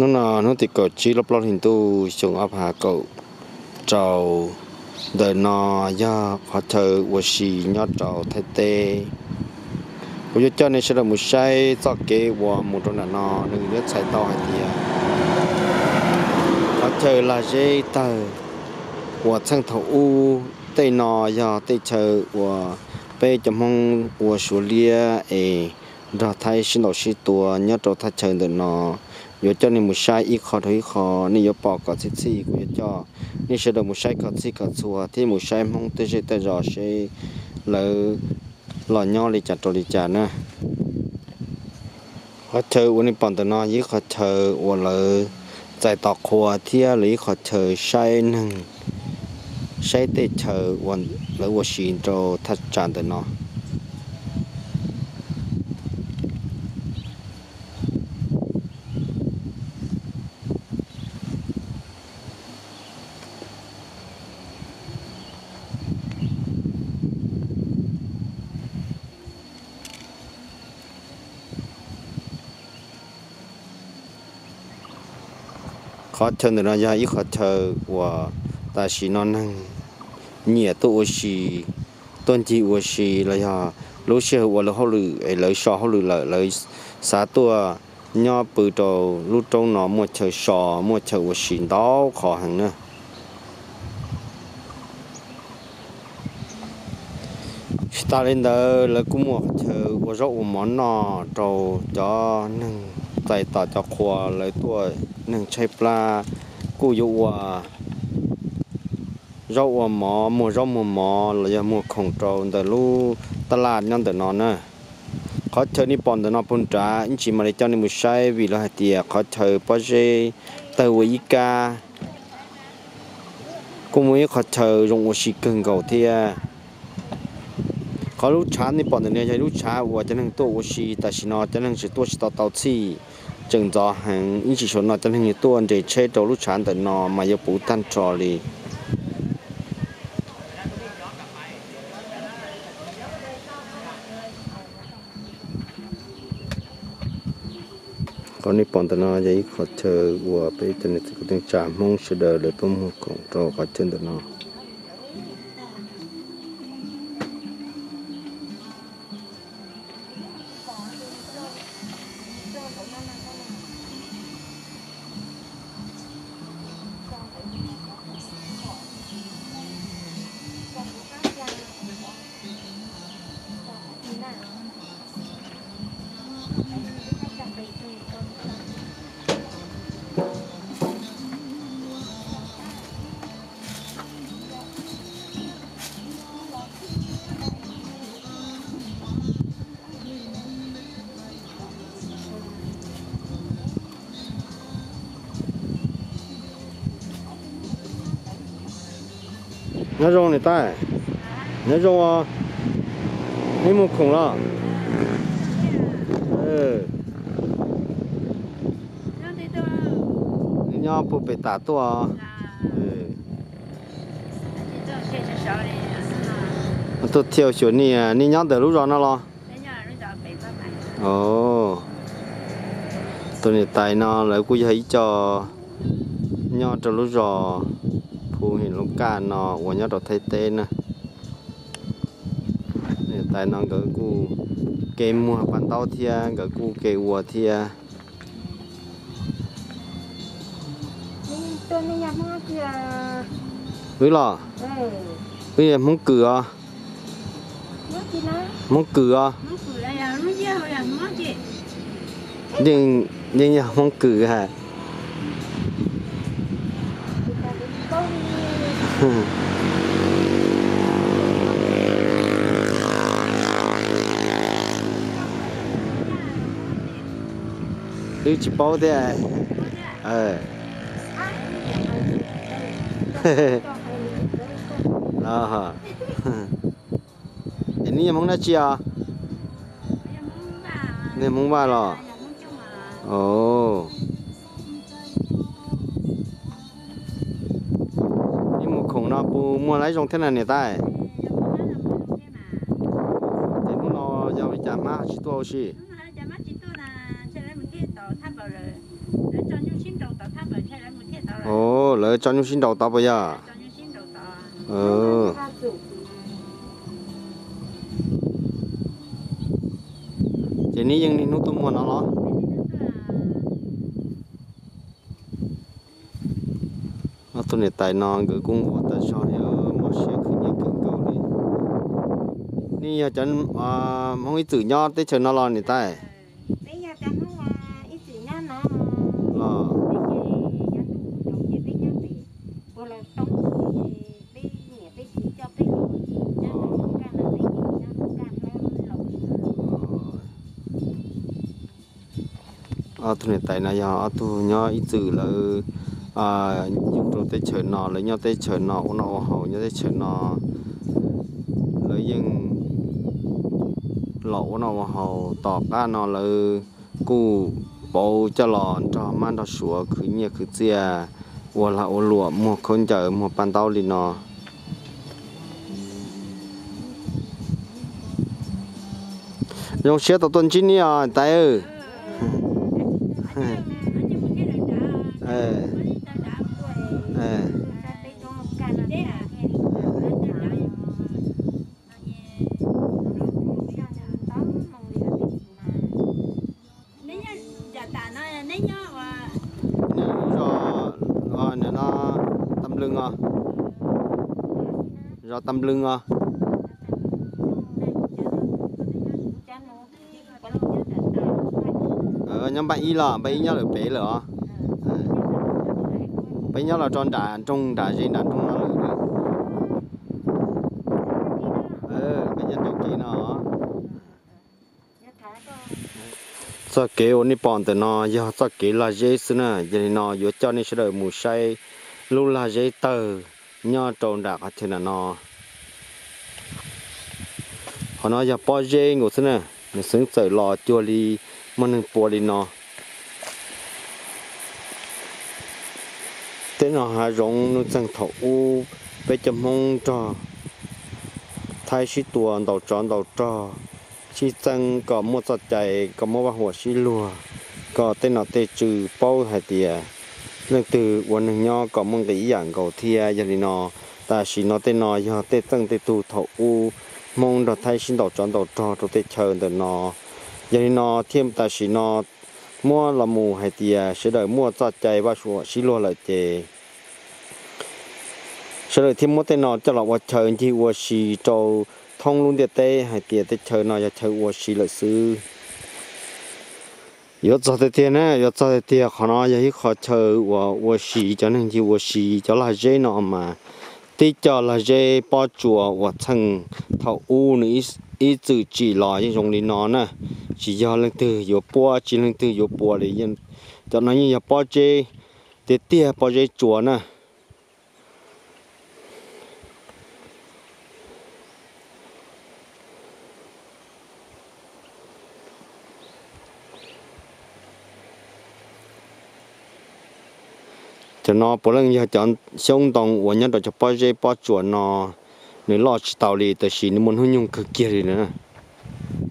Hnub no hnub tim kaum tsib lub plaub hlis ntuj xyoo ob phav kaum rau, ntawm no yog qhov chaw ua si nyob rau Thaib teb. Kuv yuav coj nej sawv daws mus saib txoj kev uas mus rau nram no, nws yuav txhais tau hais tias qhov chaw lag zeb tawg uas txheej thaum ub. Tej no yog tej chaw uas peb cov Hmoob ua Suav liab es nrog Thaib sib ntaus sib tua nyob rau thaj chaw ntawm no. Yuav coj nej mus saib ib qho rau ib qho, nej yuav pom kom txhij txhij. Kuv yuav coj nej sawv daws mus saib kom txhij kom txhua thiab mus saib Hmoob tej zej tej zos seb lawv los nyob li cas rau li cas na. Qhov chaw uas nej pom ntawm no yog ib qhov chaw uas lawv txais tos qhua thiab lawv ib qhov chaw saib neeg, saib tej chaw uas lawv ua si rau thaj tsam ntawm no. Qhov chaw ntawm no yog ib qhov chaw uas tam sim no neeg nyiam tuaj ua si, tuaj ncig ua si los yog lub sij hawm uas lawv hauj lwm es lawv so hauj lwm lawm lawv xav tuaj nyob pw rau lub roob no muaj chaw so, muaj chaw ua si ntau qhov heev na. Tsis tas li ntawd lawv kuj muaj qhov chaw ua zaub ua mov noj rau cov neeg txais tos cov qhua lawv tuaj, neeg tshaib plab kuj yuav ua zaub ua mov, muag zaub muag mov los yog muag khoom rau ntawm lub taj laj nyob ntawm no na. Qhov chaw nej pom ntawm no puag nrad ib ntsis mam li coj nej mus saib vim lawv hais tias qhov chaw pob zeb tawg ua ib kab. Kuj muaj ib qhov chaw zoo ua si kawg nkaus thiab. Qhov lub tshav nej pom ntawm no yog lub tshav uas cov neeg tuaj ua si, tam sim no cov neeg tseem tuaj tsis tau tau txhij, tseem ntxov heev, ib ntsis saum no cov neeg yuav tuaj nres tsheb rau lub tshav ntawm no mas yuav puv tag nrho li. Qhov nej pom ntawm no yog ib qhov chaw uas peb cov niam txiv kwv tij neej tsa Hmoob sawv daws lawv tuaj muag khoom rau qhov chaw ntawm no. Nyob zoo niam tais. Nyob zoo os. Nej muag khoom los? Nej nyob puag pem tas tuaj. Tuaj thiaj xyuas nej, nej nyob ntawm lub zos no los? Tus niam tais no lawv kuj yog ib co nyob rau lub zos Phu Him Loo Kaj no uas nyob rau Thaib teb na. Niam tais no nkawd kuj ke muag paj ntaub thiab nkawd kuj ke ua thiab. Wb los? Wb yog Hmoob Kws os. Hmoob Kws os. Yeej yog Hmoob Kws ha. Wb tsis paub thiab. Es neb yog Hmoob dab tsi os? Nej Hmoob Vaj los? Os. Nej muag khoom no puas muag laib zoo thiab na niam tais? Ces hnub no yog li cas hmab tsis tuaj ua si? Lawv tso nyuj sib nraus tod puas yog? Ces neb yeej niaj hnub tuaj muag no los? Ob tug niam tais no nkawd kuj nquag tag zog li, mob siab khwv nyiaj khwv kub li. Nej yog cov Hmoob ib txwm nyob teb chaws no los niam tais? Los ob tug niam tais no yog ob tug nyob ib txwm lawv yug rau teb chaws no, lawv nyob teb chaws no ua noj ua haus nyob teb chaws no. Lawv yeej los ua noj ua haus, tom qab no lawv kuj pauv coj los nrog mab nrog suav khwv nyiaj khwv txiaj, ua lag ua luam, muag khaub ncaws muag paj ntaub li no. Zoo siab tau tuaj ntsib nej os tais. Tam Lwm os, zos Tam Lwm os. Nyob npaj ib los, npaj ib nyob lawm pem lawm os. Peb nyob los rau nram nroog, nram ze nram nroog no lawm. Peb nyob nram kev no. Txoj kev uas nej pom ntawm no yog txoj kev lag zeb xwb na. Yog li no yuav coj nej sawv daws mus saib lub lag zeb tawg nyob rau nram qhov chaw nram no. Qhov no yog pob zeb nkaus xwb na, nws xeev txawm los cuag li muaj neeg pua li no. Tej no hav zoov nuj txeeg thaum ub peb cov Hmoob nrog Thaib sib tua ntaus tsov ntaus rog, sib txeeb kom muaj txoj cai, kom muaj vaj huam sib luag, kom tej nom tej tswv paub hais tias leej twg ua neeg nyob kom muaj nqis ib yam nkaus thiab. Yog li no, tam sim no tej no yog tej txeej tej tug thaum ub Hmoob nrog Thaib sib ntaus tsov ntaus rog rau tej chaw ntawm no. Yog li no thiaj tam sim no muab los mus hais tias sawv daws muaj txoj cai vaj huam sib luag lawm ces sawv daws thiaj muab tej no coj los ua chaw ncig ua si rau thoob lub ntiaj teb hais tias tej chaw no yog chaw ua si lawm xwb. Yuav txog tiag tiag na, yuav txog tiag tiag, qhov no yog ib qho chaw uas ua si cov neeg ncig ua si. Cov lag zeb no mas tib co lag zeb pob tsuas uas txheej thaum ub nws ib txwm tsim los yeej zoo li no na, tsis yog leej twg yuav puab tsis leej twg yuav pua li. Cov no yeej yog pob zeb tiag tiag, pob zeb tsuas na. Cov no puav leej yog cov xyoob ntoo uas nyob rau cov pob zeb pob tsuas no, nws loj tsis tau li, tab sis nws muaj hnub nyoog kawg kiag li na.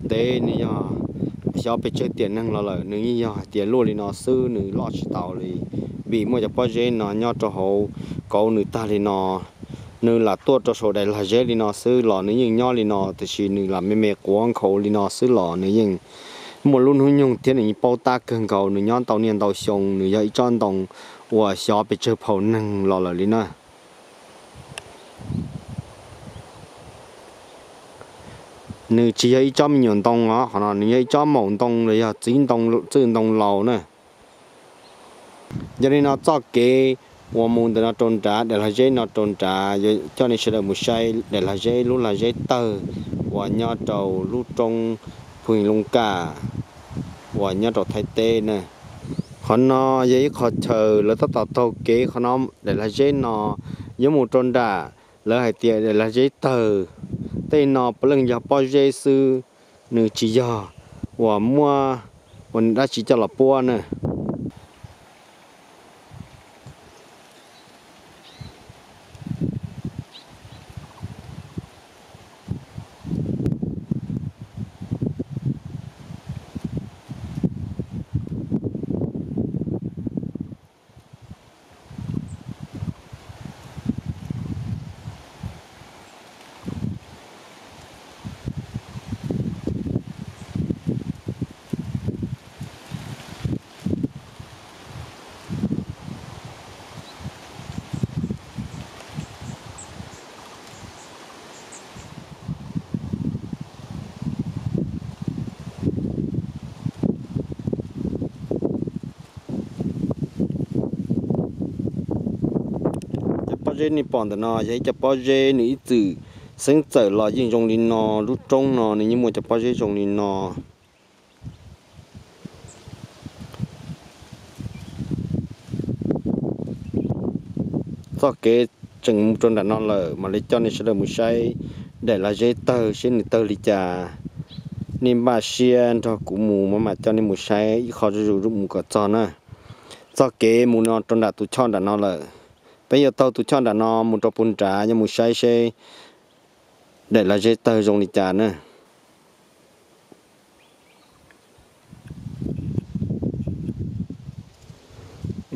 Ntev nws yog xyov pes tsawg tiam neeg los lawm, nws yeej yog hais tias luaj li no xwb, nws loj tsis tau li. Vim muaj cov pob zeb no nyob rau hauv kauv nws tag li no, nws lam tuaj rau saum daim lag zeb li no xwb los nws yeej nyob li no, tiam sis nws lam me me quav nkhaus li no xwb los nws yeej muaj lub hnub nyoog thiab nws yeej paub tab kawg nkaus. Nws nyob ntau niaj ntau xyoo, nws yog ib tsob ntoo uas xyov pes tsawg phaum neeg los lawm li na. Nws tsis yog ib tsob me nyuam ntoo os, qhov no nws yog ib tsob maum ntoo los yog txiv ntoo, txwj ntoo laus na. Yog li no txoj kev uas mus ntawm no rau nrad, daim lag zeb no rau nrad, yuav coj nej sawv daws mus saib daim lag zeb, lub lag zeb tawg uas nyob rau lub roob Phu Looj Kaj uas nyob rau Thaib teb na. Qhov no yog ib qho chaw lawv tab tom taug kev qhov no, daim lag zeb no yuav mus rau nram, lawv hais tias daim lag zeb tawg. Tej no puav leej yog pob zeb xwb, nws tsis yog uas muab ua dab tsi coj los puab na. Zeb nej pom ntawm no yog ib co pob zeb nws ib txwm xeeb txawm los yeej zoo li no, lub roob no nws yeej muaj cov pob zeb zoo li no. Txoj kev tseem mus rau nram no lawm mam li coj nej sawv daws mus saib daim lag zeb tawg seb nws tawg li cas. Nej npaj siab nrog kuv mus mam mam coj nej mus saib ib qho zuj zus mus kom txog na. Txoj kev mus no rau nram tus choj nram no lawm. Peb yuav taug tus choj nram no mus rau puag nrad yuav mus saib seb daim lag zeb tawg zoo li cas na.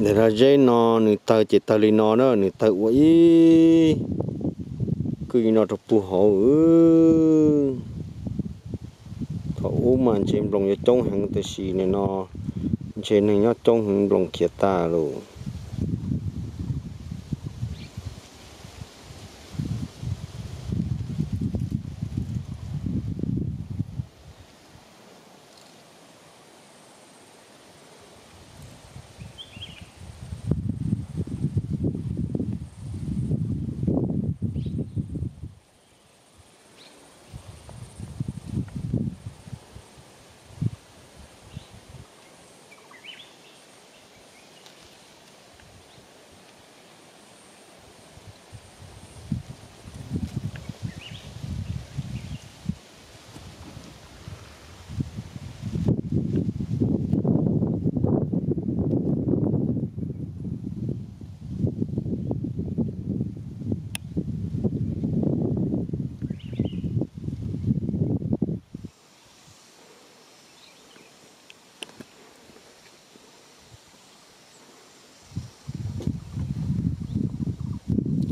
Daim lag zeb no nws tawg ces tawg li no na, nws tawg ua ib kwj li no rau puag hauv. Thaum ub mas ntshe nploos yuav coob heev tiam sis nim no ntshe neeg nyob coob heev nploos khiav tag lawm.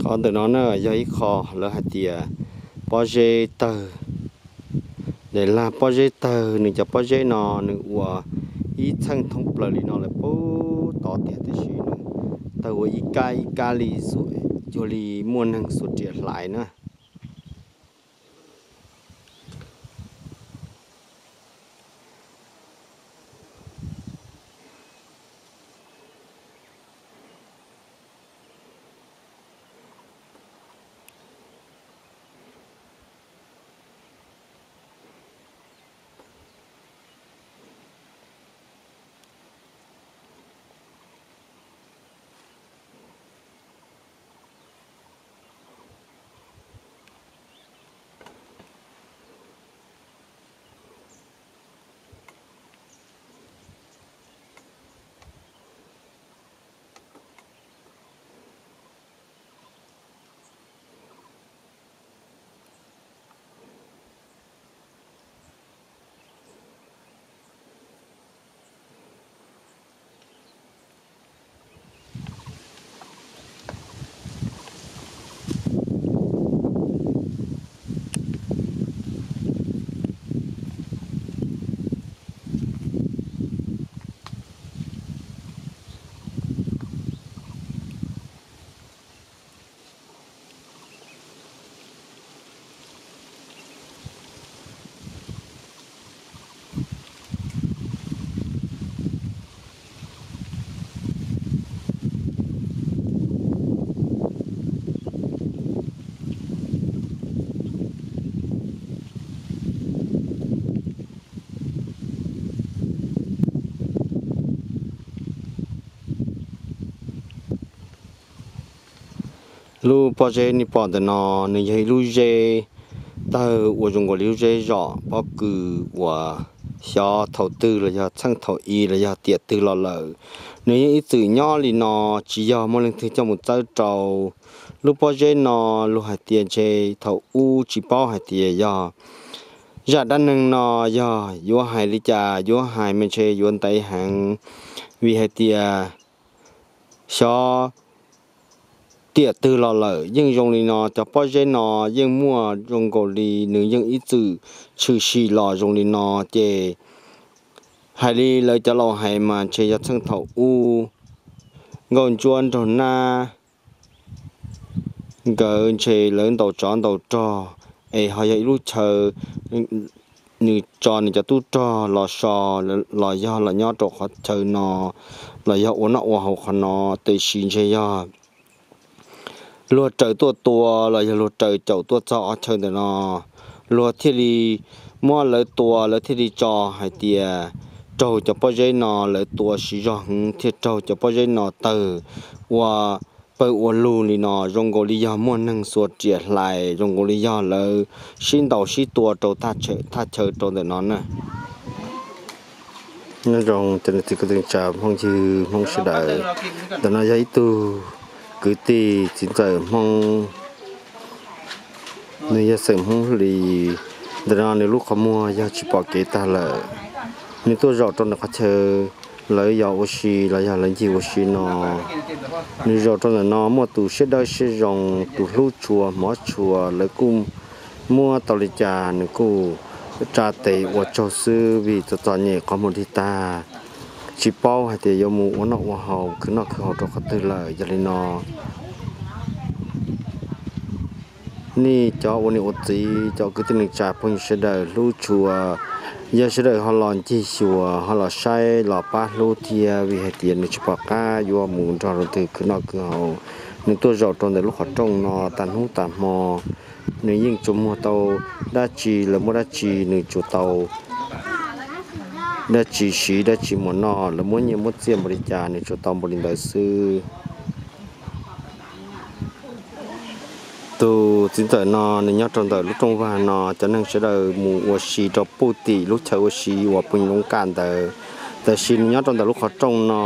Qhov ntawm no na yog ib qho lawv hais tias pob zeb tawg. Daim lag pob zeb tawg, nws cov pob zeb no nws ua ib txheej thoob plaws li no lawm puag tod tiag tiam sis nws tawg ua ib kab ib kab li, cuag li muaj neeg xuas riam hlais na. Lub pob zeb nej pom ntawm no nws yog ib lub zeb tawg ua zoo nkaus li lub zeb zom pob kws uas xyov thaum twg los yog txheej thaum i los yog tiam twg los lawm. Nws yeej ib txwm nyob li no, tsis yog muaj leej twg coj mus txawb rau. Lub pob zeb no luag hais tias ntshe thaum ub tsis paub hais tias yog zaj dab neeg no yog yuav hais li cas, yuav hais mas ntshe yuav ntev heev, vim hais tias xyov tiam twg los lawm yeej zoo li no. Cov pob zeb no yeej muaj zoo nkaus li nws yeej ib txwm tshwm sim los zoo li no, ces hais li lawv cov laus hais mas ntshe yog txheej thaum ub nkauj ntsuab nraug nab nkawd ntshe lawv ntaus tsov ntaus rog es ho yog ib lub chaw nws tso nws cov tub rog los so, los yog los nyob rau qhov chaw no, los yog ua noj ua haus qhov no, tiam sis ntshe yog luag raws tuaj tua los yog luag raws caum tuaj txog qhov chaw ntawm no, luag thiaj li muab lawv tua, lawv thiaj li tso hais tias raug cov pob zeb no, lawv tua siv zog heev thiaj raug cov pob zeb no tawg ua pawg ua lug li no, zoo nkaus li yog muaj neeg xuas riam hlais, zoo nkaus li yog lawv sib ntaus sib tua rau thaj chaw rau ntawm no na. Nyob zoo cov niam txiv kwv tij neej tsa phooj ywg Hmoob sawv daws, ntawm no yog ib tug kwv tij txiv ntxawm Hmoob, nws yog xeem Hmoob Hli. Ntawm no nws lub qhov muag yog tsis pom kev tag lawm, nws tuaj zaum rau ntawm qhov chaw lawv yos ua si los yog lawv ncig ua si no. Nws zaum rau ntawm no muaj tus siab dawb siab zoo, tus hlub tshua hmov tshua, lawv kuj muab tau li cas nws kuj tsa tes ua tsaug xwb, vim txom txom nyem qhov muag dig tag, tsis paub hais tias yuav mus ua noj ua haus khwv noj khwv haus rau qhov twg lawm. Yog li no nej cov ua niam ua txiv, cov kwv tij neej tsa phooj ywg sawv daws hlub tshua, yog sawv daws ho los ncig xyuas ho los saib los pab hlub thiab, vim hais tias nws tsis pom qab yuav mus nrog leej twg khwv noj khwv haus. Nws tuaj zaum rau ntawm lub qhov rooj no tag hnub tag hmo, nws yeej tsuas muag tau dab tsi lawv muab dab tsi nws tsuas tau, dab tsi siv dab tsi muag noj, lawv muab nyiaj muab txiaj npaum li cas nws tsuas tau npaum li ntawd xwb. Tus txiv ntxawm no nws nyob rau ntawm lub rooj vag no, cov neeg sawv daws mus ua si rau puag tim lub chaw ua si uas pw lub kaj ntawd, tab sis nws nyob rau ntawm lub qhov rooj no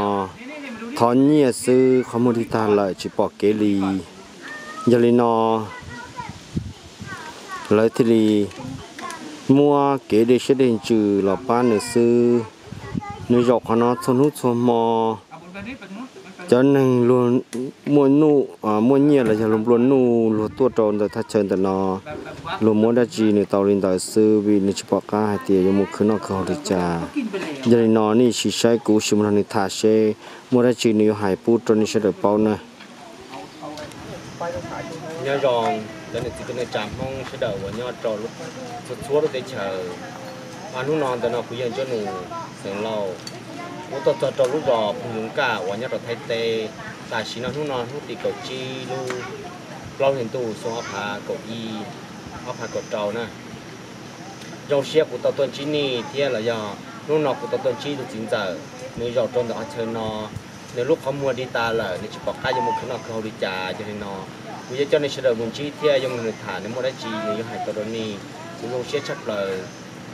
thov nyiaj xwb, qhov muag dig tag lawm tsis pom kev li. Yog li no lawv thiaj li muab kev dej siab dej ntsws los pab nws xwb. Nws zaum qhov no txhua hnub txhua hmo, cov neeg luag muaj nuj, muaj nyiaj los yog luag nplua nuj luag tuaj rau ntawm thaj chaw ntawm no, luag muab dab tsi nws tau li ntawd xwb, vim nws tsis pom qab hais tias yuav mus khwv noj khwv haus li cas. Yog li no nej sim saib kuv sim mus nrog nws tham seb muaj dab tsi nws yuav hais pub rau nej sawv daws paub na. Nyob zoo cov niam txiv kwv tij neej tsa Hmoob sawv daws uas nyob rau txhua txhua lub teb chaws. Hnub no ntawm no kuv yog Ntsuab Nus xeem Lauj, kuv tuaj txog rau lub zos Phooj Yoov Kaj uas nyob rau Thaib teb. Tam sim no hnub no hnub tim kaum tsib lub plaub hli ntuj xyoo ob phav kaum ib, ob phav kaum rau na. Zoo siab kuv tau tuaj ntsib nej thiab los yog hnub no kuv tau tuaj ntsib tus txiv ntxawm, nws zaum rau ntawm qhov chaw no, nws lub qhov muag dig tas lawm, nws tsis pom qab yuav mus khwv noj khwv haus li cas. Yog li no kuv yuav coj nej sawv daws mus ntsib thiab yuav nrog nws tham, nws muaj dab tsi nws yuav hais tau rau nej. Kuv zoo siab tshaj plaws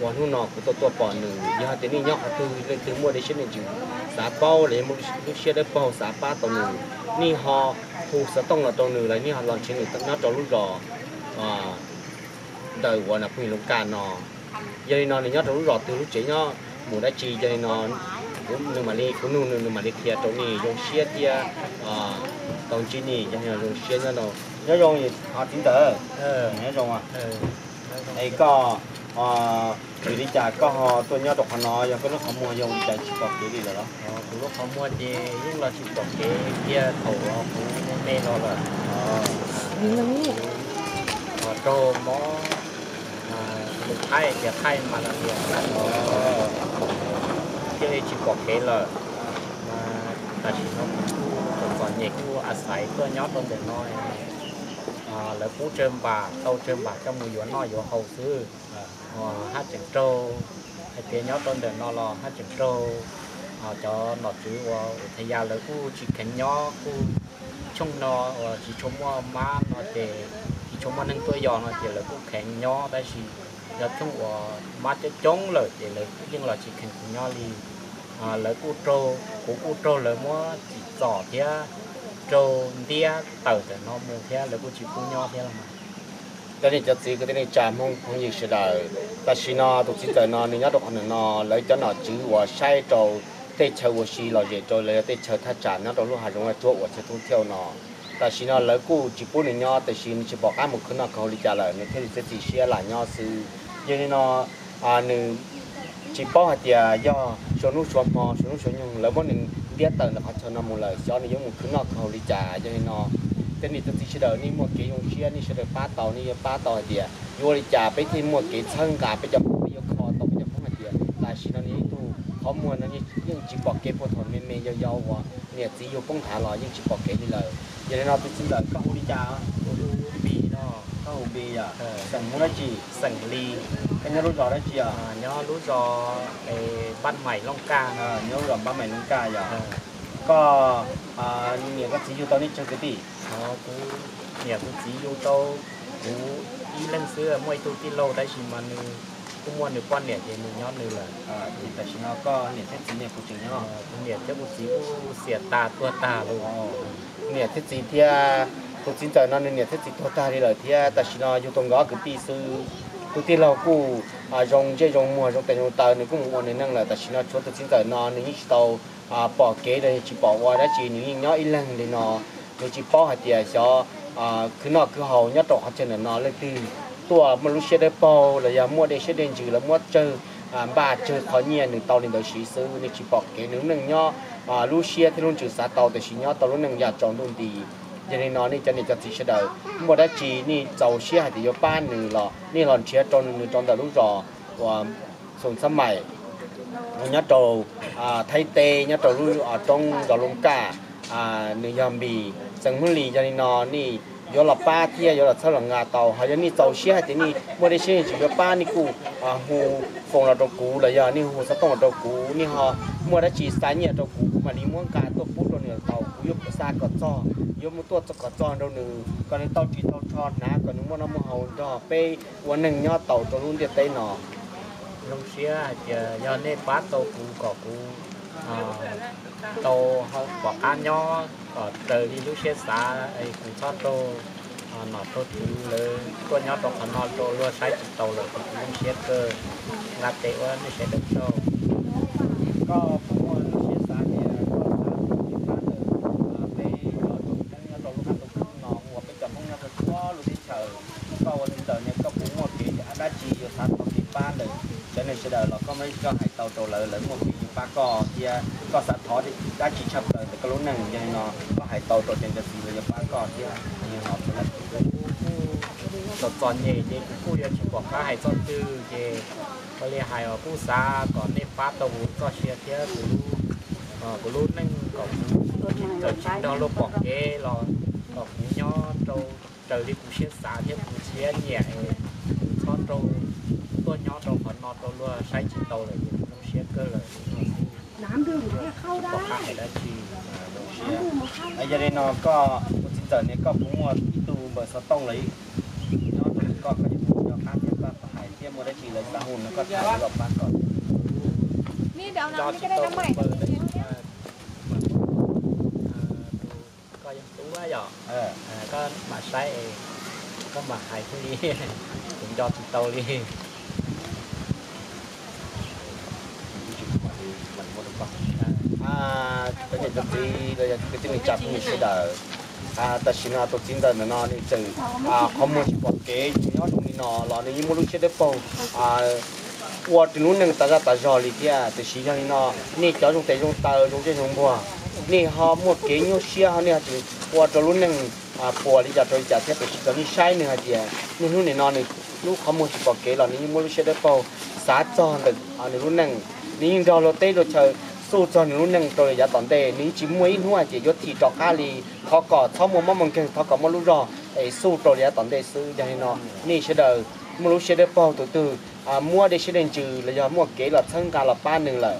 uas hnub no kuv tuaj tuaj pom nws. Yog hais tias nej nyob qhov twg leej twg muaj dej siab dej ntsws xav paub los yog muaj lub siab dawb paug xav pab tau nws, nej ho hu xov tooj los rau nws los nej ho los nrhiav nws nyob rau lub zos ntawm uas Phooj Yoov Kaj no. Yog li no nws nyob rau lub zos twg lub tsev nyob mus dab tsi, yog li no nws mam li, kuv nug nws nws mam li qhia rau nej. Zoo siab thiab tau ntsib nej, yog li no zoo siab nyob. Nyob zoo txiv ntxawm, nyob zoo. Es koj vim li cas koj ho tuaj nyob rau qhov no, yog koj lub qhov muag yog li cas tsis pom kev li lawm los? Kuv lub qhov muag ces yeej los tsis pom kev kiag thaum uas kuv me me los lawm. Raug mob, tus thaij tias thaij mas las tias thiaj li tsis pom kev lawm. Tam sim no kuv kuj txom txom nyem kuj a xaiv tuaj nyob rau ntawm no, lawv pub tsawg npam tau tsawg npam coj mus yuav noj yuav haus xwb. Haj tseem raug hais tias nyob rau ntawm no los haj tseem raug cov nom tswv uas ua thaj yas lawv kuj tsis kheev nyob, kuj tshooj no uas tsis tshua muaj mab no ces tsis tshua muaj neeg tuaj yos no ces lawv kuj kheev nyob, tab sis yog tshooj uas mab coob coob lawm ces lawv yeej los tsis kheev kuv nyob li. Lawv kuj raug, kuv kuj raug lawv muab tsim txom thiab raug ntiab tawm ntawm no mus thiab lawv kuj tsis pub nyob thiab los mas. Cov niam cov txiv kwv tij neej tsa Hmoob phooj ywg sawv daws, tam sim no tus txiv ntxawm no nws nyob rau qhov ntawm no, lawv cov nom tswv uas saib rau tej chaw ua si lom zem rau los yog tej chaw thaj tsam nyob rau lub hav zoov Vaj Tsuab uas chaw thoob thiauj no, tam sim no lawv kuj tsis pub nws nyob, tiam sis nws tsis pom qab mus khwv noj khwv haus li cas lawm, nws thiaj li txiav txim siab lam nyob xwb. Yog li no nws tsis paub hais tias yog suav hnub suav hmo suav hnub suav nyoog lawv muab nws ntiab tawm ntawm qhov chaw no mus lawm, xyov nws yuav mus khwv noj khwv haus li cas. Yog li no tej niam txiv sawv daws nej muaj kev zoo siab nej sawv daws pab tau, nej yuav pab tau hais tias yuav ua li cas peb thiaj muaj kev txhawb nqa peb cov Hmoob, peb yuav kho tau peb cov Hmoob hais tias tam sim no nws yog ib tug Qhov muag no yeej tsis pom kev puag thaum me me yau yau uas niam txiv yug poob nthav los yeej tsis pom kev li lawm. Yog li no tus txiv ntxawm koj hu li cas? Npis no. Koj hu Npis yom? Xeem Hmoob dab tsi? Xeem Lis. Koj nyob lub zos dab tsi os? Nyob lub zos Npab Maim Looj Kaj. Nyob lub zos Npab Maim Looj Kaj yom? Koj niam koj txiv yug tau nej tsawg kwv tij? Kuv niam kuv txiv yug tau kuv ib leeg xwb, muaj ib tug tij laug tab sis mas nws kuj muaj nws poj niam ces nws nyob nws lawm. Ces tam sim no koj niam thiab txiv ne puas tseem nyob? Kuv niam thiab kuv txiv kuj xiam tas tuag tag lawm. Niam thiab txiv thiab, tus txiv ntxawm no nws niam thiab txiv tuag tag li lawm thiab tam sim no yug tau nkawd ob kwv tij xwb. Tus tij laug kuj zoo ntsej zoo muag zoo tes zoo taw, nws kuj mus ua nws neej lawm. Tam sim no tshuav tus txiv ntxawm no nws yeej tsis tau pom kev los yog tsis pom ua dab tsi, nws yeej nyob ib leeg li no. Nws tsis paub hais tias xyov khwv noj khwv haus nyob rau qhov chaw ntawm no leej twg tuaj muaj lub siab dawb paug los yog muaj dej siab dej ntsws los muab tsawg npaj tsawg qhov nyiaj nws tau li ntawd siv xwb. Nws tsis pom kev, nws lub neej nyob lub siab thiab lub ntsws xav tau tiam sis nyob tau lub neej yam tsaus ntuj nti. Yog li no nej cov niam cov txiv sawv daws muaj dab tsi nej txaus siab hais tias yuav pab nws los nej los nrhiav rau nws rau ntawm lub zos uas Xum Xab Maim, nyob rau Thaib teb, nyob rau lub roob zos Looj Kaj. Nws yog Npis xeem Hmoob Lis. Yog li no nej yuav los pab thiab yuav los txhawb los nqa tau. Ho yog nej txaus siab hais tias nej muaj dej siab ntsws yuav pab nej kuj hu foos los rau kuv los yog nej hu xov tooj los rau kuv, nej ho muaj dab tsi xa nyiaj rau kuv, kuv mam li muab nqa tuaj pub rau nws tau. Kuv yuav xa kom txog, yuav mus tuaj kom txog rau nws kom nws tau ris tau tsho hnav kom nws muaj noj muaj haus nrog peb ua neeg nyob tau rau lub ntiaj teb no. Zoo siab hais tias yog nej pab tau kuv kom kuv tau pom qab nyob kom raws li lub siab xav, kuv txhob raug nom raug tswv lawv tuaj nyob rau qhov no rau luag saib tsis taus lawm ces kuv zoo siab kawg. Nqa tes ua nej sawv daws tsaug. Koj puas muaj lub siab xav tias koj xav ua txiv pab ntawm peb cov Hmoob nyob rau lub qab ntuj khwb no uas peb cov Hmoob nyob rau txhua lub teb chaws? Koj ua txiv ntxawm ne koj puas muaj kev dab tsi yuav xav thov kev pab ntawm cov neeg sawv daws los koj muab koj hais tau rau lawv, lawv muaj kev yuav pab koj thiab koj xav thov dab tsi tshaj plaws ntawm koj lub neej. Yog li no koj hais tau rau cov niam cov txiv lawv yuav pab koj thiab. Txom txom nyem ces kuv kuj yuav tsis pom qab hais txoj twg ces ua li hais os, kuj xav kom nej pab tau kuv txoj sia thiab kuv lub neej kom kuv tsis nrog luag pom kev los kom kuv nyob rau raws li kuv siab xav thiab kuv siab nyiam, kuv txhob raug tuaj nyob rau qhov no rau luag saib tsis taus lawm ces kuv zoo siab kawg lawm. Pom qab hais dab tsi. Yog li no koj ua txiv ntxawm ne koj puas muaj ib tug npawb xov tooj los nyob rau koj, koj yuav mus nco qab thiab koj hais thiab muaj dab tsi lawv xav hu no koj tham los pab koj. Nco tsis tau npawb, koj yog tub yom, koj mam saib, koj mam hais xwb li, kuv nco tsis tau li. Cov niam cov txiv los yog kwv tij neej tsa phooj ywg sawv daws, tam sim no tus txiv ntxawm ntawm no nws tseem qhov muag tsis pom kev nyob zoo li no los nws yeej muaj lub siab dawb paug ua nws lub neej tas zaj tas zog li thiab. Tiam sis yog li no nej cov zoo tes zoo taw zoo ntsej zoo npuag, nej ho muaj kev nyuaj siab ho nej ho tseem ua rau lub neej puas li cas rau li cas thiab. Tiam sis kom nej saib nws hais tias niaj hnub nim no nws lub qhov muag tsis pom kev los nws yeej muaj lub siab dawb paug xav txog ntawm nws lub neej. Nws yeej nrog luag teb luag chaw xub txog nws lub neej rau yav tom ntej, nws yeej tsis muaj ib hnub hais tias yuav thim rov qab li. Thov kom txhob muaj mob muaj nkeeg, thov kom muaj lub zog es xub rau yav tom ntej xwb. Yog li no nej sawv daws muaj lub siab dawb paug, tus twg muaj dej siab dej ntsws los yog muaj kev los txhawb nqa los pab nws lawm,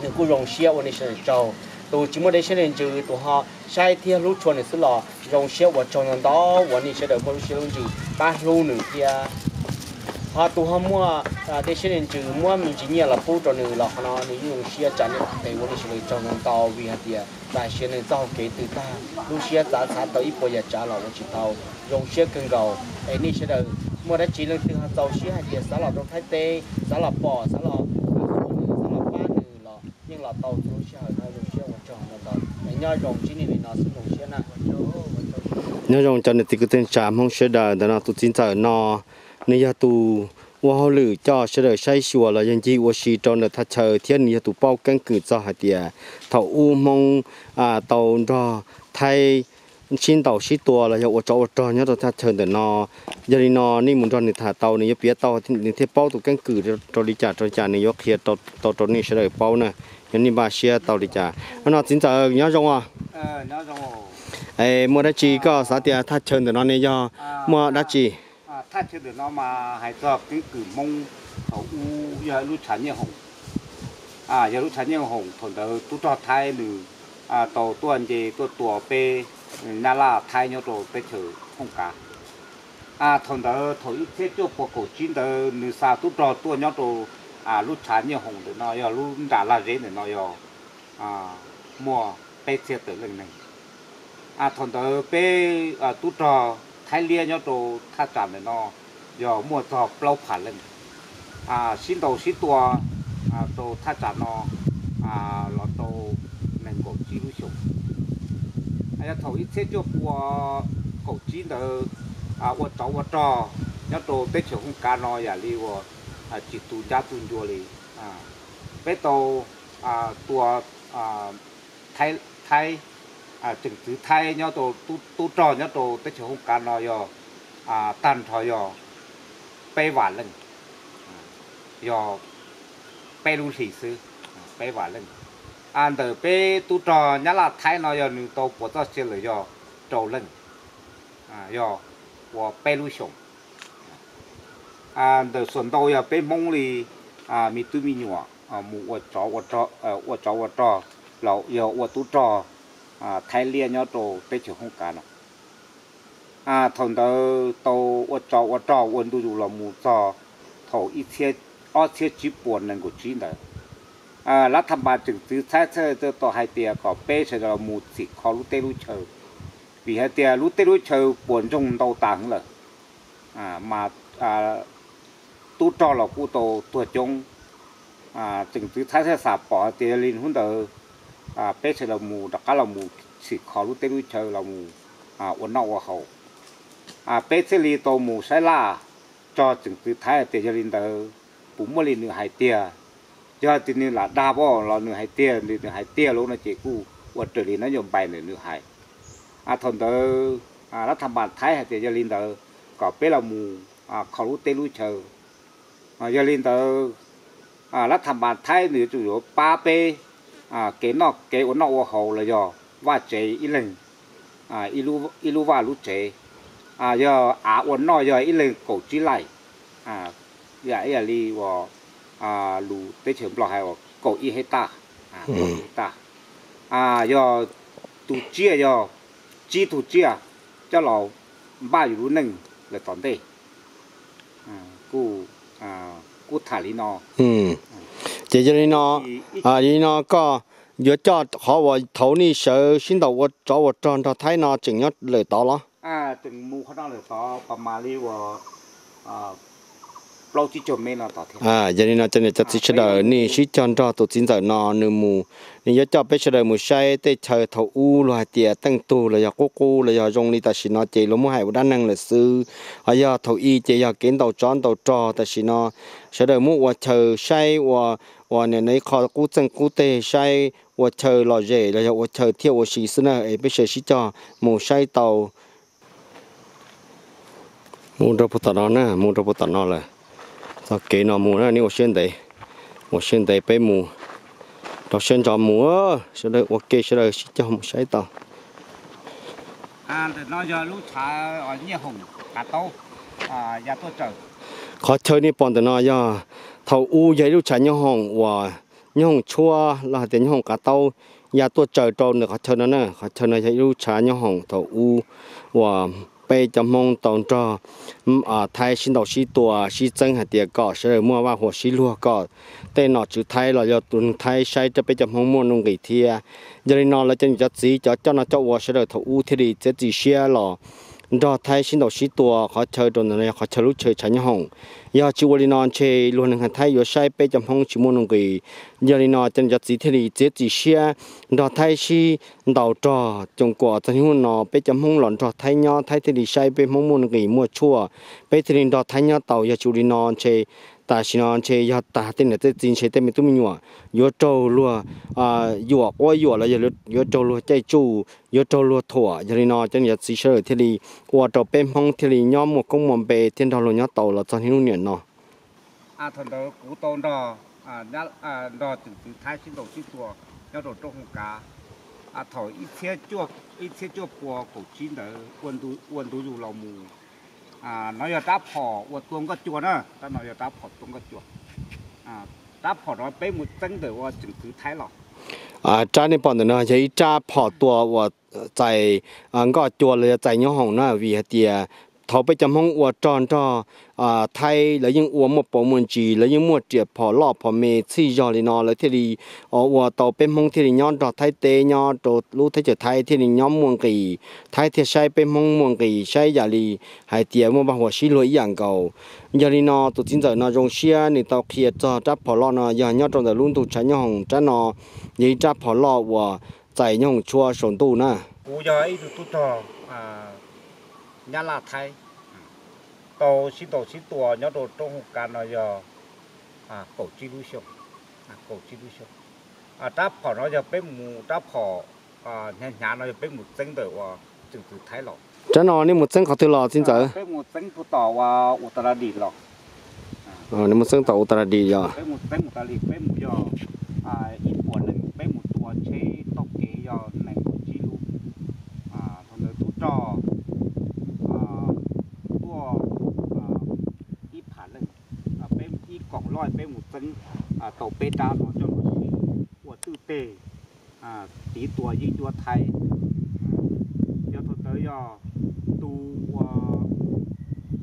nws kuj zoo siab ua nej sawv daws tsaug. Tus tsis muaj dej siab dej ntsws, tus ho saib thiab hlub tshua nws xwb los zoo siab ua tsaug ntau ntau uas nej sawv daws muaj lub siab lub ntsws pab hlub nws thiab. Ho tus ho muaj dej siab dej ntsws muab me ntsis nyiaj los pub rau nws los qhov no nws yeej zoo siab tsa nej tes ua nej sawv daws tsaug ntau ntau vim hais tias tam sim no nws txoj hau kev twb tag, lub siab xav xav tau ib puas yam tsav los ua tsis tau. Zoo siab kawg nkaus es nej sawv daws muaj dab tsi leej twg ho txaus siab hais tias xav los rau Thaib teb, xav los pom, xav los, xav los pab nws los yeej los tau txhua lub sij hawm no. Zoo siab ua tsaug ntau ntau es nyob zoo ntsib nej li no xwb, zoo siab na. Nyob zoo cov niam txiv kwv tij neej tsa Hmoob sawv daws, ntawm no tus txiv ntxawm no nws yog tus ua hauj lwm coj sawv daws saib xyuas los yog ncig ua si rau ntawm thaj chaw thiab nws yog tus paub keeb kwm txog hais tias thaum ub Hmoob tau nrog Thaib sib ntaus sib tua los yog ua tsov ua rog nyob rau thaj chaw ntawm no. Yog li no nej mus nrog nws tham tau, nws yuav piav tau, nws thiaj paub tus keeb kwm rau li cas rau li cas, nws yuav qhia tau rau nej sawv daws paub na, yog nej npaj siab tau li cas. Nim no txiv ntxawm nyob zoo os. Muaj dab tsi koj xav tias thaj chaw ntawm no ne yog muaj dab tsi? Thaj chaw ntawm no mas hais txog keeb kwm Hmoob thaum ub yog lub tshav nyiaj hoom. Yog lub tshav nyiaj hoom thaum ntawd tub rog Thaib nws tau tuaj nce tuaj tua peb Nyab Laj Thaib nyob rau teb chaws Hooj Kav. Thaum ntawd thaum ib txhiab cuaj puas kaum tsib ntawd nws xa tub rog tuaj nyob rau lub tshav nyiaj hoom ntawm no yog lub nram laj zeb ntawm no yog muaj peb txhiab tawm leej neeg. Thaum ntawd peb tub rog Thaib Liab nyob rau thaj tsam ntawm no yog muaj txog plaub phav leej, sib ntaus sib tua rau thaj tsam no los tau nees nkaum tsib lub xyoos. Yog thaum ib txhiab cuaj pua kaum tsib ntawd ua tsov ua rog nyob rau teb chaws Hooj Kav no yam li uas tsis tu ncab tu ncua li. Peb tau tua Thaib, tseem txwv Thaib nyob rau tub rog nyob rau teb chaws Hooj Kav no yog tag nrho yog peb vam leej, yog peb lub hlis xwb, peb vam leej. Ntawm peb tub rog Nyab Laj Thaib no yog nws tau puas txoj sia lawm yog rau leej, yog ua peb lub xyoos. Ntawm suav ntau yog peb Hmoob li me tub me nyuam mus ua tsov ua rog los yog ua tub rog Thaib Liab nyob rau teb chaws Hooj Kav no. Thaum ntawd tau ua tsov ua rog ua ntu zus los mus txog thaum ib txhiab, ob txhiab tsib puas nees nkaum tsib ntawd. Lav Thaj Npas tseem txwv txhab txhawj tau hais tias kom peb sawv daws los mus txhim kho lub teb lub chaw, vim hais tias lub teb lub chaw puas ntsoog ntau tas heev lawm, mas tub rog los kuj tau tuag coob. Tseem txwv txhab txhawj xam pom hais tias yog li hnub ntawd peb sawv daws mus rov qab los mus txhim kho lub teb lub chaw los mus ua noj ua haus. Peb thiaj li tau mus saib laj tso tseem txwv Thaib hais tias yog li ntawd puas muaj li nws hais tiag. Yog tias nws lam dag pab los nws hais tiag, nws hais tiag lawm no ces kuj ua raws li nab yau npais ntawm nws hais. Thaum ntawd Lav Thaj Npas Thaib hais tias yog li ntawd kom peb los mus kho lub teb lub chaw. Yog li ntawd Lav Thaj Npas Thaib nws yuav tsum yuav pab peb kev noj kev ua noj ua haus los yog vaj tsev ib leeg ib lub vaj lub tsev. Yog av ua noj yog ib leeg kaum tsib laij, yam ib yam li uas lus teb chaws Nplog hais uas kaum ib hej taj, kaum ib hej taj. Yog tus tsiaj yog tsib tug tsiaj coj los npaj yus lub neej lawm tom ntej. Kuj tham li no. Ces yog li no, yog li no koj yuav coj qhov uas thaum nej sawv sib ntaus ua tsov ua rog nrog Thaib no tseem nyob lawm tod los? Yog li no cov niam cov txiv sawv daws, nej sib cog nrog tus txiv ntxawm no nws mus, nws yuav coj peb sawv daws mus saib tej chaw thaum ub luag hais tias teej tug los yog qub qub los yog zoo li tam sim no ces luag muab hais ua dab neeg lawm xwb. Ho yog thaum ub ces yog kev ntaus tsov ntaus rog, tam sim no sawv daws muab ua chaw saib ua, ua niam no ib qho qub txeeg qub teg saib ua chaw lom zem los yog ua chaw thiaj ua si xwb na. Es peb sawv sib cog mus saib tau. Mus rau puag tom no na, mus rau puag tom no lawm. Txoj kev no mus na, nej ua siab ntev, ua siab ntev peb mus rau siab ntso mus, sawv daws ua ke sawv daws sib cog mus saib tau. Qhov chaw nej pom ntawm no yog thaum ub yog ib lub tshav nyob hoom uas nyob hoom tshuab los hais tias nyob hoom qav taub ya tuaj tsaws rau ntawm qhov chaw no na. Qhov chaw no yog ib lub tshav nyob hoom thaum ub uas peb cov Hmoob tau nrog Thaib sib ntaus sib tua sib txeeb hais tias kom sawv daws muaj vaj huam sib luag, kom tej nom tswv Thaib los yog tus neeg Thaib saib rau peb cov Hmoob muaj nuj nqis thiab. Yog li no lawv cov niam cov txiv cov coj noj coj ua sawv daws thaum ub thiaj li txiav txim siab los nrog Thaib sib ntaus sib tua qhov chaw rau ntawm no yog qhov chaw lub chaw tshav nyob hoom. Yog tsis ua li no ntshe luag neeg Thaib yuav saib peb cov Hmoob tsis muaj nuj nqis. Yog li no cov niam cov txiv thiaj li txiav txim siab nrog Thaib sib ntaus rog coom kuam txog hnub no peb cov Hmoob los nrog Thaib nyob, Thaib thiaj li saib peb Hmoob muaj nuj nqis muaj tshuaj, peb thiaj li nrog Thaib nyob tau. Yog tsis ua li no ntshe Tam sim no ntshe yog tag tej niam tej txiv ntshe tej me tub me nyuam yuav raug luag yuam quab yuam los yog yuav raug luag caij tsuj, yuav raug luag thuam. Yog li no cov niam cov txiv sawv daws thiaj li ua rau peb Hmoob thiaj li nyob muaj koob muaj npe thiab nrog luag nyob tau los txog niaj hnub niam no. Thaum ntawd kuv tau nrog, nrog tseem txwv Thaib sib ntaus sib tua nyob rau roob Hooj Kav. Thaum ib txhiab cuaj pua kaum tsib ntawd ua ntu zus los mus, no yog rab phom uas tua nkoj cua na, rab no yog rab phom tua nkoj cua. Rab phom no peb mus txeeb ntawm ua tseem txwv Thaib los. Rab nej pom ntawm no yog ib rab phom tua uas txais nkoj cua los yog txais nyob hoom na, vim hais tias thaum peb cov Hmoob ua rog nrog Thaib lawv yeej ua muaj paus muaj ntsis, lawv yeej muaj riam phom loj phom me txhij zog li no lawv thiaj li ua tau peb Hmoob thiaj li nyob nrog Thaib teb, nyob rau lub teb chaws Thaib thiaj li nyob muaj nqis, Thaib thiaj saib peb Hmoob muaj nqis, saib yam li hais tias muaj vaj huam sib luag ib yam nkaus. Yog li no tus txiv ntxawm no zoo siab nws tau qhia txog rab phom loj no yog nyob rau ntawm lub ntug tshav nyob hoom, rab no yog ib rab phom loj uas txais nyob hoom tshuab saum ntuj na. Kuv yog ib tug tub rog Nyab Laj Thaib tau sib ntaus sib tua nyob rau roob Hooj Kav no yog kaum tsib lub xyoo, kaum tsib lub xyoo. Rab phom no yog peb mus, rab phom hnyav hnyav no yog peb mus txeeb ntawm uas tseem txwv Thaib los. Rab no nej mus txeeb qhov twg los txiv ntxawm? Peb mus txeeb puag tom uas Utaradis los. Nej mus txeeb tom Utaradis yog? Peb mus txeeb Utaradis, peb mus yog ib puas leej, peb mus tua tsheb taug kev yog nees nkaum tsib lub. Thaum ntawd tub rog tuaj ib phav leej, peb ib koom loj peb mus txeeb tau peb rab no coj los siv ua twj teg tiv tua yeeb ncuab Thaib. Yog thaum ntawd yog tus uas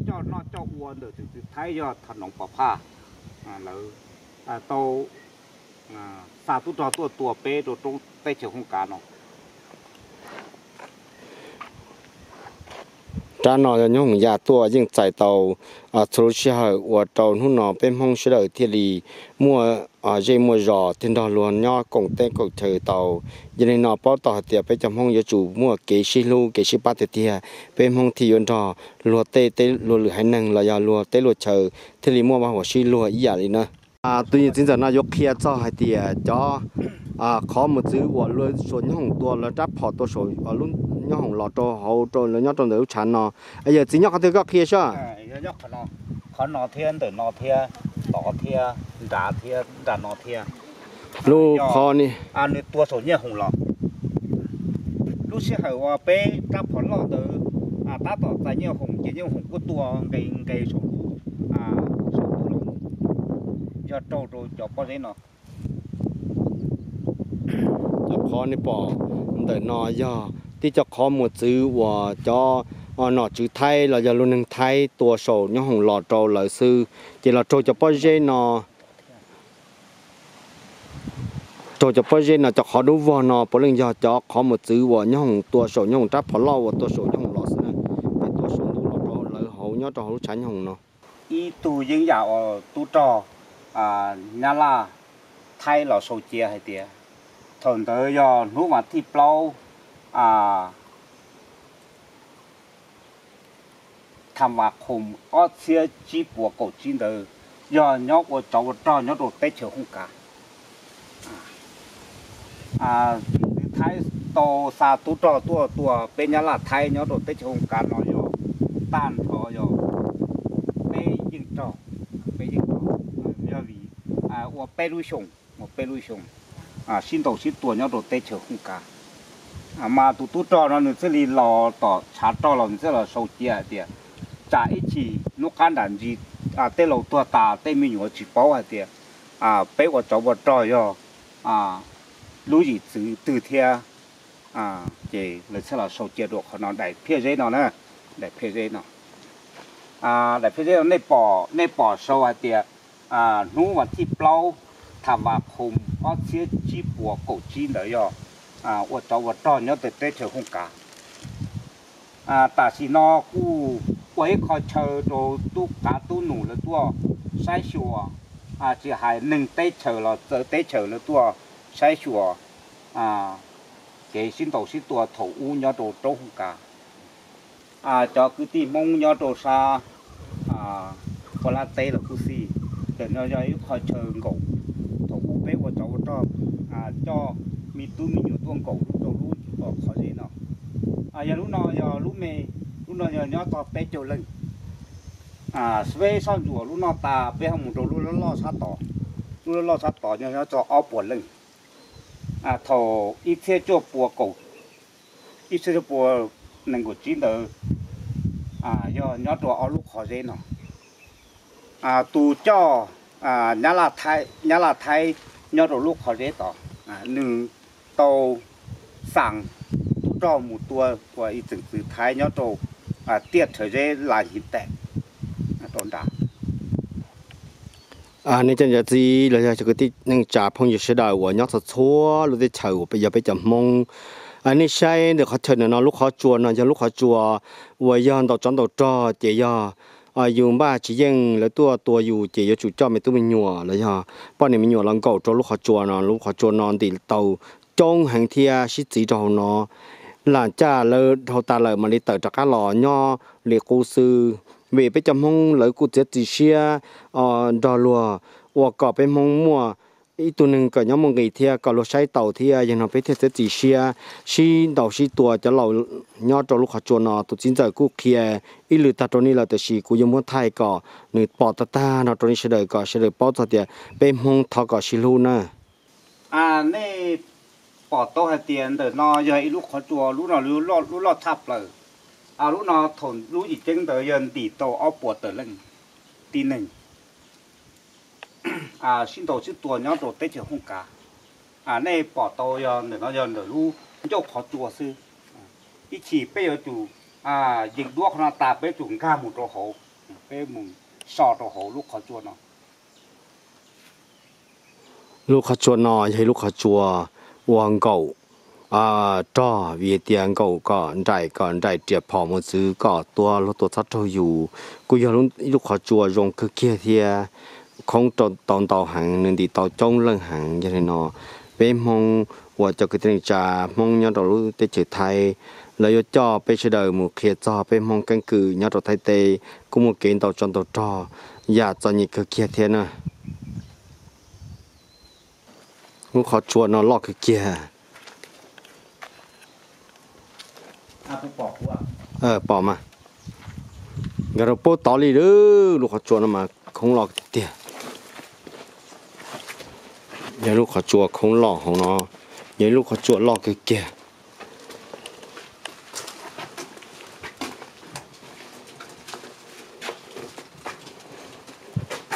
coj noj coj ua ntawm tseem txwv Thaib yog Thaj Noov Pov Phaj, lawv tau xa tub rog tuaj tua peb rau roob teb chaws Hooj Kav no. Rab no yog nyob hoom ya tuaj yeej txais tau txhua lub sij hawm ua rau hnub no peb Hmoob sawv daws thiaj li muaj zej muaj zos thiaj nrog luag nyob koom teb koom chaw tau. Yog li no paub tau hais tias peb cov Hmoob yuav tsum muaj kev sib hlub kev sib pab tiag tiag, peb Hmoob thiaj yuav nrog luag tej teb luag lwm haiv neeg los yog luag teb luag chaw thiaj li muaj vaj huam sib luag ib yam li na. Tus txiv ntxawm no yuav qhia txog hais tias cov qhov mus txwv uas luag saum nyob hoom tua, lawv rab phom tua saum nyob hoom los rau hauv rau lawv nyob rau ntawm lub tshav no. Yawm txiv nyob qhov twg koj qhia saib. Qhov no thiab ntawm no thiab tod thiab nrad thiab nram no thiab. Lub qhov nws tua saum nyiaj hoom los. Lub sij hawm uas peb rab phom loj ntawd tab tom txais nyiaj hoom ces nyiaj hoom kuj tua nqes nqes saum, saum ntuj los mus, yog raug rau cov pob zeb no. Cov qhov nej pom ntawm no yog tib cov qhov mus txwv uas cov nom tswv Thaib los yog luag neeg Thaib tua saum nyob hoom los rau lawv xwb, ces los raug cov pob zeb no. Raug cov pob zeb no cov qhov dub vog no puav leej yog cov qhov mus txwv uas nyob hoom tua saum nyob hoom, rab phom loj uas tua saum nyob hoom los xwb na, es tua saum ntuj los rau lawv hauv nyob rau hauv lub tshav nyob hoom no. Ib tug yeeb yam uas tub rog Nyab Laj Thaib los sau cia hais tias thaum ntawd yog hnub vas thij plaub Thav Vas Khoos ob txhiab tsib puas kaum tsib ntawd, yog nyob ua tsov ua rog nyob rau teb chaws Hooj Kav. Txiv Thaib tau xa tub rog tuaj tua peb Nyab Laj Thaib nyob rau teb chaws Hooj Kav no yog tag nrho yog peb yeej raug, peb yeej raug, yog vim ua peb lub xyoos, ua peb lub xyoos sib ntaus sib tua nyob rau teb chaws Hooj Kav. Mas tus tub rog no nws thiaj li los tom tshav rog los nws thiaj los sau cia hais tias tsam ib chim hnub qab nram ntsis tej laus tuag tas tej me nyuam tsis paub hais tias peb ua tsov ua rog yog lub yim txwv twg thiab. Ces lawv thiaj los sau cia rau qhov no daim phiaj zeb no na, daim phiaj zeb no. Daim phiaj zeb no nej pom, nej pom sau hais tias hnub vas thij plaub Thav Vas Khoos ob txhiab tsib puas kaum tsib ntawd yog ua tsov ua rog nyob rau teb chaws Hooj Kav. Tam sim no kuj ua ib qho chaw rau tub qav tub num lawv tuaj saib xyuas, tsis hais neeg teb chaws los txawv teb chaws lawv tuaj saib xyuas kev sib ntaus sib tua thaum ub nyob rau roob Hooj Kav. Cov kwv tij Hmoob nyob rau sab Paj Lab teb los kuj xij, No yog ib qho chaw nkaum, thaum ub peb ua tsov ua rog coj me tub me nyuam tuaj nkaum rau lub qhov zeb no. Yog lub no yog lub me, lub no yog nyob txog peb caug leej. Peb soj ntsuam lub no tas peb ho mus rau lub loj sab tod, lub loj sab tod nyob txog ob puas leej. Thaum ib txhiab cuaj pua kaum, ib txhiab cuaj pua nees nkaum tsib ntawd yog nyob rau ob lub qhov zeb no. Tus coj Nyab Laj Thaib nyob rau lub qhov zeb tod, nws tau xaas tub rog mus tua ua ib txeem txwv Thaib nyob rau tiaj rhawv zeb Las Hiv Tes rau nram. Nej cov niam txiv los yog cov kwv tij neej tsa phooj ywg sawv daws uas nyob txhua txhua lub teb chaws uas yog peb cov Hmoob, nej saib ntawm qhov chaw ntawm no lub qhov tsua no yog lub qhov tsua uas yog ntaus tsov ntaus rog ces yog yus npaj tsis yeej lawv tuaj tua yus ces yuav tsum coj me tub me nyuam los yog poj niam me nyuam los nkaum rau lub qhov tsua no. Lub qhov tsua no ntim tau coob heev thiab sib txiv rau hauv no. Lam caj lawv dhau tas lawm mam li tawm rov qab los nyob li qub xwb. Vim peb cov Hmoob lawv kuj txiav txim siab nrog luag ua kom peb Hmoob muaj ib tug neeg kom nyob muaj nqis thiab kom luag saib taus thiab. Yog no peb thiaj txiav txim siab sib ntaus sib tua. Cov laus nyob rau lub qhov tsua no tus txiv ntxawm kuj qhia ib lwm tag rau nej lawm, tiam sis kuv yuav muab thaij kom nws pom tag tag no rau nej sawv daws kom sawv daws paub txog tias peb Hmoob thov kom sib hlub na. Nej pom tau hais tias ntawm no yog ib lub qhov tsua, lub no lub loj tshaj plaws. Lub no thaum lub yim ceeb ntawd yog ntim tau ob puas tawm leej tib neeg sib ntaus sib tua nyob rau teb chaws Hmoob Kav. Nej pom tau yog ntawm no yog ntawm lub ncauj qhov tsua xwb. Ib chim peb yuav tsum yees duab qhov no tas peb tsum nkag mus rau hauv, peb mus so rau hauv lub qhov tsua no. Lub qhov tsua no yog ib lub qhov tsua ua nkaum rog, vim tias nkaum kom nraim, kom nraim riam phom mus txwv kom tua luag tua txhob raug yus. Kuj yog ib lub qhov tsua zoo kawg kiag thiab khoob tau ntau heev, nws ntim tau coob leej heev. Yog li no peb Hmoob uas cov kwv tij neej tsa Hmoob nyob rau lub teb chaws Thaib, lawv yuav coj peb sawv daws mus qhia txog peb Hmoob keeb kwm nyob rau Thaib teb kuj muaj kev ntaus tsov ntaus rog yam txom nyem kawg kiag thiab na. Lub qhov tsua no loj kawg kiag. Pom mas, nkag rau pub tod li lawm. Lub qhov tsua no mas khoob loj tiag tiag. Yog lub qhov tsua khoob loj hauv no, yog ib lub qhov tsua loj kawg kiag.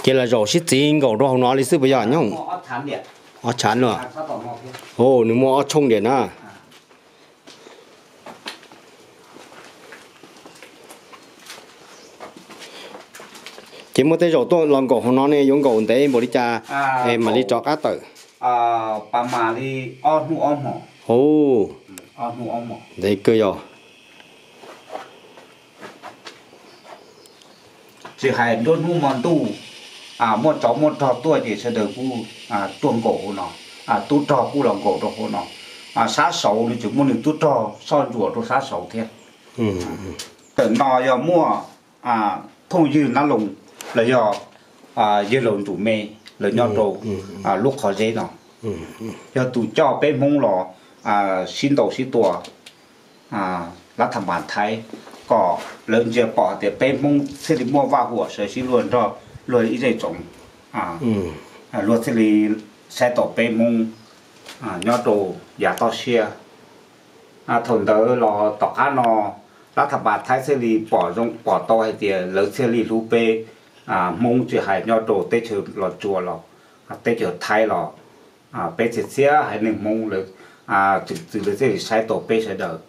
Ces lam zaum sib txiv nkaum rau hauv no li xwb puas yog nyob? Ob tshav lawm. Nws muaj ob tshooj diam na. Ces muaj tej zaum tuaj los nkaum hauv no ne yuav nkaum ntev npaum li cas es mam li rov qab tawm? Pab mam li ob hnub ob hmos. Ntev kawg yog. Tsis hais nruab hnub hmo ntuj, muaj tsov muaj rog tuaj ces sawv daws kuj tuaj nkaum hauv no, tub rog kuj los nkaum rau hauv no. Sab saud nws tseem muaj nws tub rog soj ntsuam rau sab saud thiab. Tawm no yog muaj phooj ywg Nab Loo los yog yawg laus Ntsum Me lawv nyob rau lub qhov zeb no, yog tus coj peb Hmoob los sib ntaus sib tua lab tham mas Thaib, kom lawv ntsia pom tias peb Hmoob thiaj li muaj vaj huam sawv sib luag nrog luag ib zej tsoom, luag thiaj li saib taus peb Hmoob nyob rau yav toj siab. Thaum ntawd los tom qab no lab tham mas Thaib thiaj li pom zoo pom tau hais tias lawv thiaj li hlub peb Hmoob tsis hais nyob rau teb chaws Los Tsuas los teb chaws Thaib los peb txhia txhia haiv neeg Hmoob lawv txwm txwv lawv thiaj li saib taus peb sawv daws,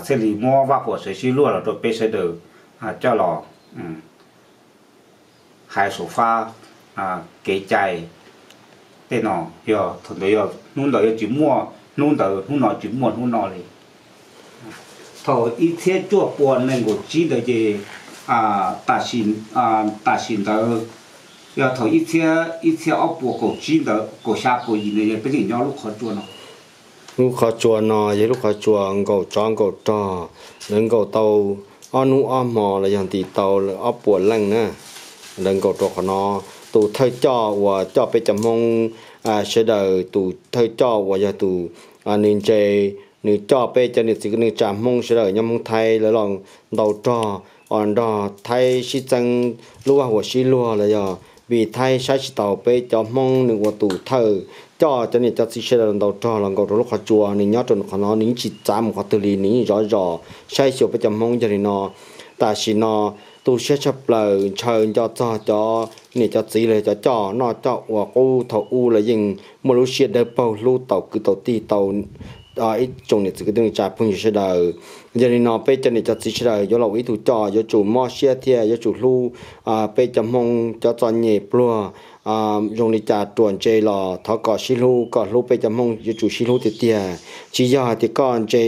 thiaj li muab vaj huam sawv sib luag los rau peb sawv daws coj los hais saum fab kev cai. Tej no yog thaum ntawd yog hnub ntawd yog tsis muaj hnub ntawd, hnub no tsis muaj hnub no li. Thaum ib txhiab cuaj pua nees nkaum tsib ntawd ces tam sim ntawd yog thaum ib txhiab, ib txhiab ob puas kaum tsib ntawd, kaum xya kaum yim ntawd peb tseem nyob lub qhov tsua no. Lub qhov tsua no yog lub qhov tsua nkaum tsov nkaum rog, lawv nkaum tau ob hnub ob hmo los yog ntim tau ob puas leej na. Lawv nkaum rau qhov no, tus thawj coj uas coj peb cov Hmoob sawv daws, tus thawj coj uas yog tus nws ntse, nws coj peb cov niam txiv kwv tij neej tsa Hmoob sawv daws nyob Hmoob Thaib lawv los ntaus rog, nrog Thaib sib txeeb lub vaj huam sib luag los yog vim Thaib saib tsis taus peb cov Hmoob, nws ua tus thawj coj cov niam cov txiv sawv daws los ntaus rog los nkaum rau lub qhov tsua. Nws nyob rau qhov no nws yeej tsis txav mus qhov twg li, nws yeej zov zos saib xyuas peb cov Hmoob. Yog li no tam sim no tu siab tshaj plaws, ntshaw nco txog cov niam cov txiv los yog cov coj noj coj ua qub thaum ub lawv yeej muaj lub siab dawb paug hlub taus kwv taus tij tau ib tsoom niam txiv kwv tij neej tsa phooj ywg sawv daws. Yog li no peb cov niam cov txiv sawv daws yuav los ua ib tug coj yuav tsum mob siab thiab yuav tsum hlub peb cov Hmoob cov txom nyem pluag zoo li cas ruam ntse los thov kom sib hlub, kom hlub peb cov Hmoob yuav tsum sib hlub tiag tiag. Tsis yog hais tias koj ntse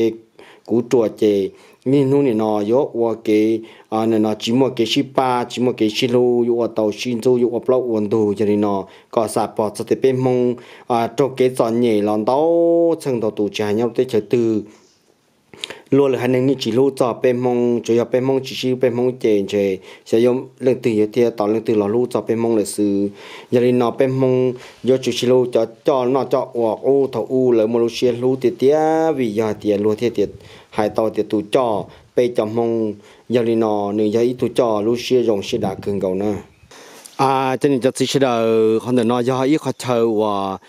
kuv ruam ces niaj hnub nim no yuav ua kev, nim no tsis muaj kev sib pab tsis muaj kev sib hlub, yuav ua tau sib ntxub yuav ua plaub ua ntug. Yog li no kom xam pom txog tias peb Hmoob raug kev txom nyem los ntau txheej ntau tus tsis hais nyob rau teb chaws twg, luag lwm haiv neeg yeej tsis hlub txog peb Hmoob, tsuas yog peb Hmoob tsis sib hlub peb Hmoob ces ntshe xyov yuav leej twg yuav thiaj tau leej twg los hlub txog peb Hmoob lawm xwb. Yog li no peb Hmoob yuav tsum sib hlub, cov coj noj coj ua qub thaum ub lawv muaj lub siab hlub tiag tiag vim yog hais tias luag thiaj tias hais tau tias tus coj peb cov Hmoob. Yog li no nws yog ib tug coj lub siab zoo siab dav kawg nkaus na. Cov niam cov txiv sawv daws, qhov ntawm no yog ib qhov chaw uas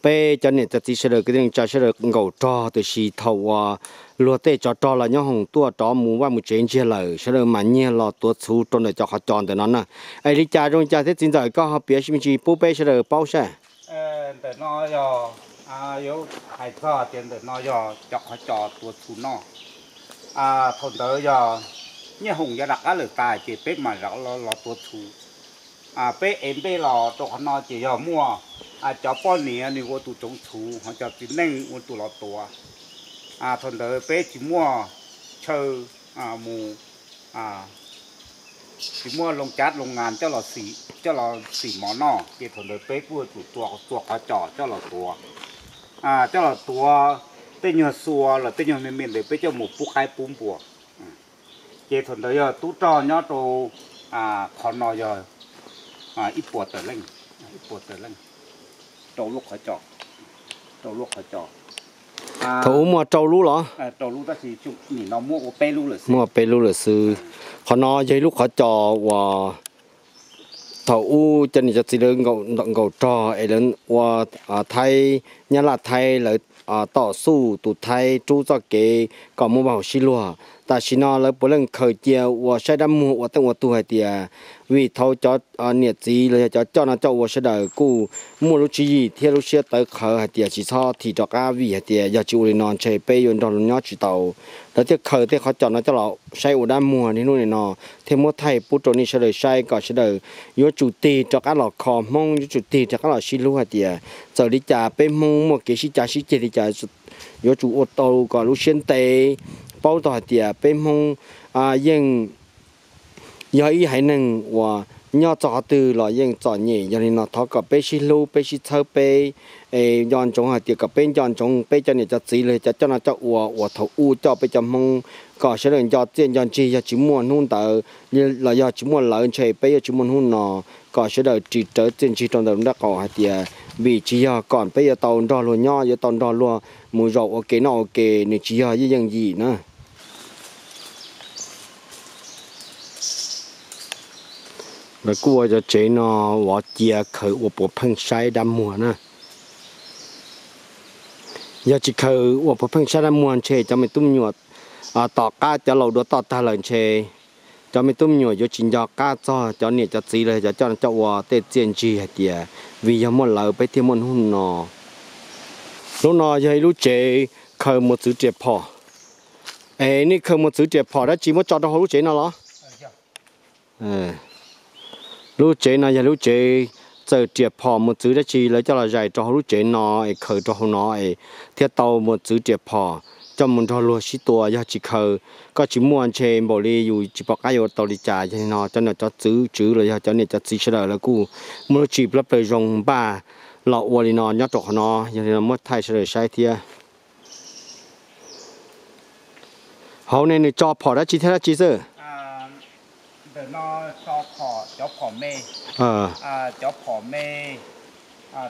peb cov niam cov txiv sawv daws kwv tij neej tsa sawv daws nkaum rog, tiam sis thaum uas luag tej tsov rog los nyob hoom tuaj rov mus vaj mus tsev ntsiag lawm, sawv daws mam nyiag los tuav txhuv rau ntawm cov qhov cos ntawm no na. Es li cas zoo li cas thiab txiv ntxawm, koj ho piav me ntsis pub peb sawv daws paub saib. Ntawm no yog, yuav hais txog tias ntawm no yog cov qhov cos tuav txhuv noj. Thaum ntawd yog nyiaj hoom yav tom qab lawm tas ces peb mam los tuav txhuv. Peb ev nplej los rau qhov no ces yog muaj cov poj niam nws ua tus tsoov txhuv ho cov txiv neej ua tus los tuav. Thaum ntawd peb tsis muaj chaw mus, tsis muaj loo cav loo nas coj los xim mov noj, ces thaum ntawd peb kuj yuav tsum txua qhov cos coj los tuav. Coj los tuav, tej nyuag xua los tej nyuag me me ntawd peb coj mus pub qaib pub npua. Ces thaum ntawd yog tub rog nyob rau qhov no yog ib puas tawm leej, ib puas tawm leej rau lub qhov cos, rau lub qhov cos. Thaum ub muaj rau lub los? Rau lub, tab sis nim no muaj ua peb lub lawm, muaj peb lub lawm xwb. Qhov no yog ib lub qhov cos uas thaum ub cov niam cov txiv lawv nkaum rog es lawv ua Thaib, Nyab Laj Thaib lawv tom xuj tus Thaib rub txoj kev kom muaj vaj huam sib luag. Tam sim no lawv puav leej khaws cia ua saib dab muag ua teej ua tug hais tias vim thaum cov niam txiv los yog cov coj noj coj ua sawv daws kuj muaj lub tswv yim thiab lub siab tawv qhawv hais tias tsis txhob thim rov qab vim hais tias yog tsis ua li no ntshe peb yuav nrog luag nyob tsis tau. Lawv thiaj khaws tej qhov cos no coj los saib ua dab muag niaj hnub nim no, thiaj muab thaij pub rau nej sawv daws saib kom sawv daws yuav tsum tig rov qab los kho Hmoob, yuav tsum tig rov qab los sib hlub hais tias txawm li cas peb Hmoob muaj kev sib cav sib ceg li cas yuav tsum ua tau kom lub siab ntev, paub tau hais tias peb Hmoob yeej yog ib haiv neeg uas nyob txog qhov twg los yeej txom nyem. Yog li no thov kom peb sib hlub peb sib txhawb peb, es nco ntsoov hais tias kom peb nco ntsoov peb cov niam cov txiv los cov coj noj coj ua uas thaum ub coj peb cov Hmoob, kom sawv daws nco txiaj nco ntsig, yog tsis muaj hnub ntawd los yog tsis muaj lawv ntshe peb yuav tsis muaj hnub no. Kom sawv daws ris rawv txiaj ntsig rau ntawm nraub qaum hais tias vim tsis yog kom peb yuav tau nrog luag nyob, yuav tau nrog luag mus zaum ua ke noj ua ke, nws tsis yog ib yam yim na. Lawv kuj ua cov tsev no vov cia khaws ua puav pheej saib dab muag na. Yog tsis khaws ua puav pheej saib dab muag ntshe cov me tub me nyuam tom qab cov laus dua toj tag lawm ntshe cov me tub me nyuam yuav tsis nco qab txog cov niam cov txiv los cov coj noj coj ua tej txiaj ntsig hais tias vim yog muaj lawv peb thiaj muaj hnub no. Lub no yog ib lub tsev khaws mos txwv riam phom. Es nej khaws mos txwv riam phom dab tsi muab tso rau hauv lub tsev no los? Lub tsev no yog lub tsev txawm riam phom mos txwv dab tsi lawv coj los zais rau hauv lub tsev no es khaws rau hauv no es thiaj tau mos txwv riam phom coj mus nrog luag sib tua. Yog tsis khaws, koj tsis muaj ntshe npaum li yus tsis pom qab yuav tau li cas. Yog li no cov niam cov txiv tswv los yog cov niam cov txiv sawv daws lawv kuj muaj lub tsim plab plaws zoo npaj los ua li no nyob rau qhov no. Yog li no muab thaij sawv daws saib thiab. Hauv ne nws tso phom dab tsi thiab dab tsi xwb? Ntawm no so phom, cov phom me, cov phom me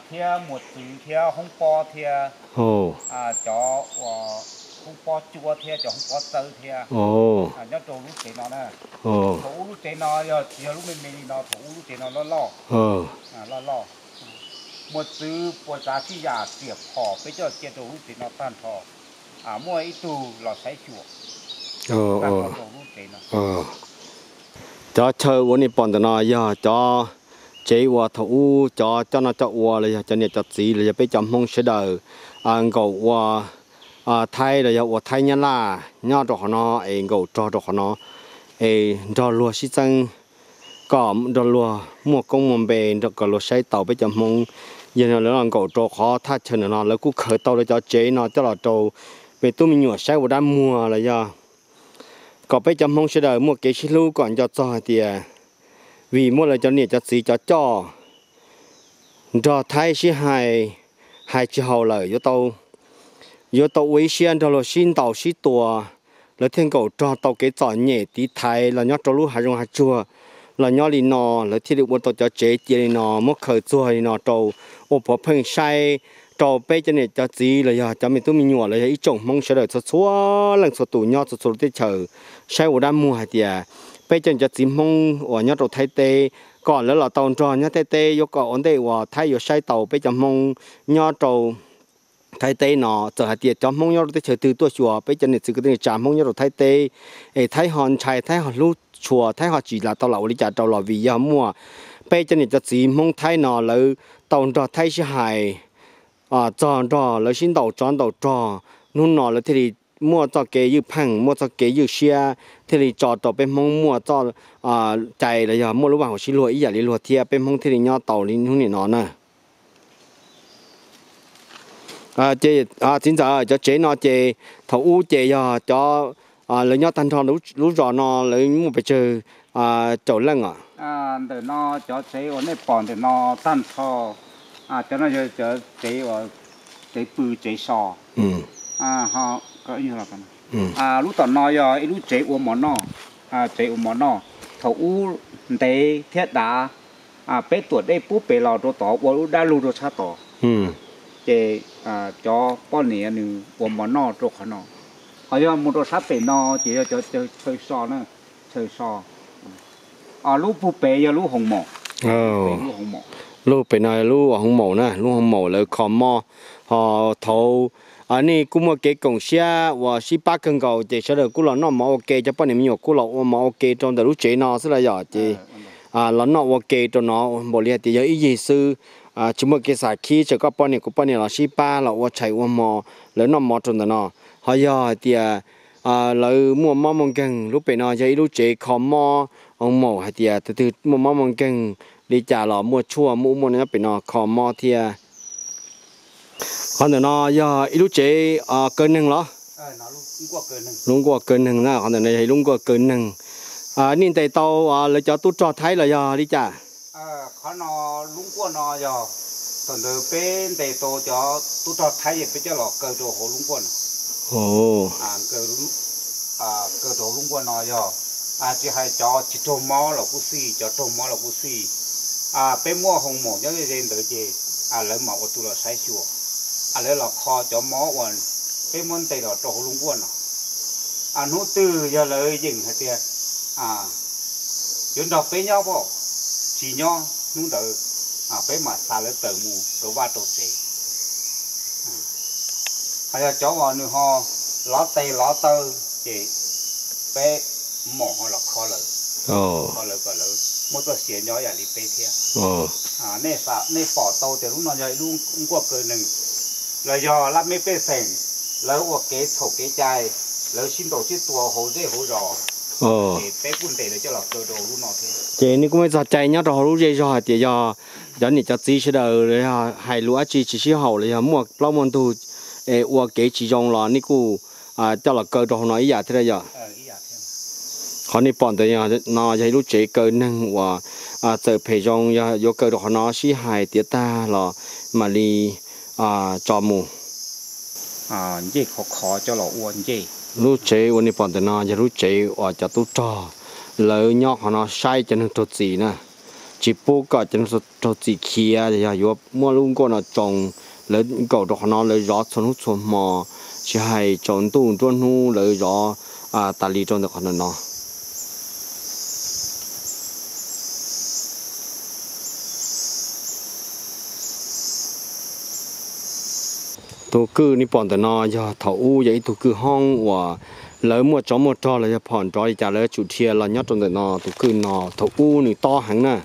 thiab muas txwv thiab hoob pob thiab cov uas hoob pob cuab thiab cov hoob pob txawb thiab nyob rau lub tsev no na. Thaum ub lub tsev no yog tsis yog lub me me li no, thaum ub lub tsev no loj loj, loj loj. Muas txwv puas tsav txij yam riam phom peb coj cia rau lub tsev no tag nrho. Muaj ib tug los saib xyuas tag nrho rau lub tsev no. Cov chaw uas nej pom ntawm no yog cov tsev uas thaum ub cov coj noj coj ua los yog cov niam cov txiv los yog peb cov Hmoob sawv daws nkaum ua Thaib los yog ua Thaib Nyab Laj nyob rau qhov no es nkaum rog rau qhov no es nrog luag sib txeeb kom nrog luag muaj koob muaj npe nrog kom luag saib taus peb cov Hmoob. Yog no lawv los nkaum rau qhov thaj chaw ntawm no lawv kuj khaws tau lawv cov tsev no coj los rau me tub me nyuam saib ua dab muag los yog kom peb cov Hmoob sawv daws muaj kev sib hlub kom nco txog hais tias vim muaj lawv cov niam cov txiv cov coj nrog Thaib sib hais, hais tsis haum lawm yuav tau ua ib siab nrog luag sib ntaus sib tua, lawv thiaj nkaum rog tau kev txom nyem tiv thaiv los nyob rau lub hav zoov hav tsuag los nyob li no, lawv thiaj li ua tau cov tsev cia li no muab khaws txuag li no rau ua puav pheej saib rau peb cov niam cov txiv los yog cov me tub me nyuam los yog ib tsoom Hmoob sawv daws txhua txhua leej txhua tus nyob txhua txhua lub teb chaws saib ua dab muag hais tias peb cov niam cov txiv Hmoob uas nyob rau Thaib teb kom lawv los tau nrog nyob Thaib teb yuav kom ua ntej uas Thaib yuav saib taus peb cov Hmoob nyob rau Thaib teb no. Txawm hais tias cov Hmoob nyob rau teb chaws twg tuaj xyuas peb cov niam txiv kwv tij neej tsa Hmoob nyob rau Thaib teb es Thaib ho ntshai, Thaib ho hlub tshua, Thaib ho tsis lam tau lam ua li cas rau los vim yog muaj peb cov niam cov txiv Hmoob Thaib no lawv tau nrog Thaib sib hais txog nrog lawv sib ntaus tsov ntaus rog, hnub no lawv thiaj li muaj txoj kev ywj pheej, muaj txoj kev ywj siab, thiaj li tso rau peb Hmoob muaj txoj cai los yog muaj lub vaj huam sib luag ib yam li luag thiab peb Hmoob thiaj li nyob tau li hnub nim no na. Ces txiv ntxawm, cov tsev no ces thaum ub ces yog cov lawv nyob tag nrho lub zos no lawv muaj pes tsawg caum leej os? Ntawm no cov tsev uas nej pom ntawm no tag nrho, cov no yog cov tsev uas tsev pw tsev so. Lub tom no yog ib lub tsev ua mov noj, tsev ua mov noj. Thaum ub ntev thiab dav, peb tuam dej pub pem los rau tod ua lub dab lug rau sab tod, ces cov poj niam nws ua mov noj rau qhov no. Ho yog mus rau sab pem no ces yog cov chaw so na, chaw so. Lub puag pem yog lub hoos maum. Lub pem no lub hoos maum na, lub hoos maum lawv kho mob. Ho thaud nej kuj muaj kev koom siab uas sib pab kawg nkaus ces sawv daws kuj los noj mov ua ke, cov poj niam me nyuam kuj los ua mov ua ke rau ntawm lub tsev no xwb los yom. Ces los noj ua ke rau no npaum li hais tias yog ib yig xwb, tsis muaj kev xam khib, txawm koj poj niam kuv poj niam los sib pab los ua tshais ua hmo, lawv noj mov rau ntawm no. Ho yog hais tias lawv muaj mob muaj nkeeg, lub pem no yog ib lub tsev kho mob, hoos maum, hais tias tus twg muaj mob muaj nkeeg li cas los muaj tshuaj muaj ub muaj no nyob pem no kho mob thiab. Qhov ntawm no yog ib lub tsev kaw neeg los? Lub nkuaj kaw neeg na, qhov ntawm no yog ib lub nkuaj kaw neeg. Nej ntes tau lawv cov tub rog Thaib los yog li cas? Qhov no, lub nkuaj no yog thaum ntawd peb ntes tau cov tub rog Thaib es peb coj los kaw rau hauv lub nkuaj no. Kaw rau hauv lub nkuaj no yog tsis hais cov tsis raug mob los kuj xij, cov raug mob los kuj xij. Peb muaj hoos maum nyob ze ze ntawd ces lawv mam ua tus los saib xyuas, lawv los kho cov mob uas peb muab ntes los rau hauv lub nkuaj no. Hnub twg yog lawv yeem hais tias yuav nrog peb nyob pab, tsis nyob hnub ntawd peb mam xa lawv tawm mus rau vaj rau tsev. Ho yog cov uas nws ho lov tes lov taw ces peb mam ho los kho lawv, kho lawv kom lawv muaj txoj sia nyob ib yam li peb thiab. Nej pom tau tias lub no yog ib lub nkuaj kaw neeg los yog laj mej pej xeem lawv ua kev txhaum kev cai, lawv sib ntaus sib tua hauv zej hauv zos, ces peb kuj ntes lawv coj los kaw rau lub no thiab. Ces nej kuj muaj txoj cai nyob rau hauv lub zej zog hais tias yog cov niam cov txiv sawv daws hais lus dab tsi tsis sib haum los yog muaj plaub muaj ntug es ua kev tsis zoo los nej kuj coj los kaw rau hauv no ib yam thiab yom. Qhov nej pom ntawm no yog ib lub tsev kaw neeg uas txawm phem zoo yog yuav kaw rau qhov no sib hais tiav tag los mam li tso mus. Ncej khov khov coj los ua ncej. Lub tsev uas nej pom ntawm no yog lub tsev uas cov tub rog lawv nyob qhov no saib cov neeg raug txim na, tsis pub kom cov neeg raug txim khiav, yog yuav muab lub nkuaj no tsoo, lawv nkaum rau qhov no lawv zov txhua hnub txhua hmo, tsis hais tsaus ntuj nruab hnub lawv zov tas li rau ntawm qhov no no. Tus kwj nej pom ntawm no yog thaum ub yog ib tug kwj hoob uas lawv muaj tsov muaj rog los yog phom nrov li cas lawv tsum dhia los nyob rau ntawm no. Tus kwj no thaum ub nws tob heev na,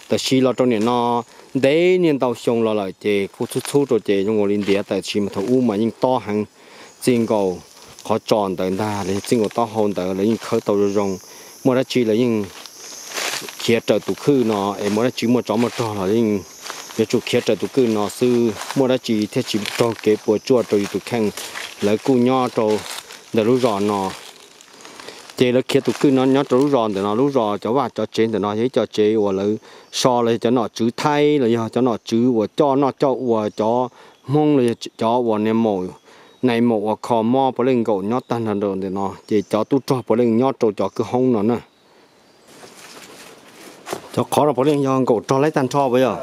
tab sis los rau nim no ntev niaj ntau xyoo los lawm ces kuj txhub txhub rau ces zoo nkaus li ntiav tawm, tab sis mas thaum ub mas yeej tob heev, txij nkaus qhov tso ntawd ntag los yog txij nkaus taub hau ntawd lawv yeej khawb tau zoo zoo. Muaj dab tsi lawv yeej khiav raws tus kwj no es muaj dab tsi muaj tsov muaj rog los yeej yuav tsum khiav raws tus kwj no xwb, muaj dab tsi thiaj tsis raug kev puas tsuaj rau yus tus kheej. Lawv kuj nyob rau ntawm lub zos no, ces lawv khiav tus kwj no nyob rau lub zos ntawm no. Lub zos cov vaj cov tsev ntawm no yog ib co tsev uas lawv so los yog cov nom tswv Thaib los yog cov nom tswv uas coj noj coj ua cov Hmoob los yog cov uas nais maum, nais maum uas kho mob puav leej nkaum nyob tag nrho rau ntawm no, ces cov tub rog puav leej nyob rau cov kwj hoob no na. Cov qhov no puav leej yog nkaum rog laib tag nrho puas yog?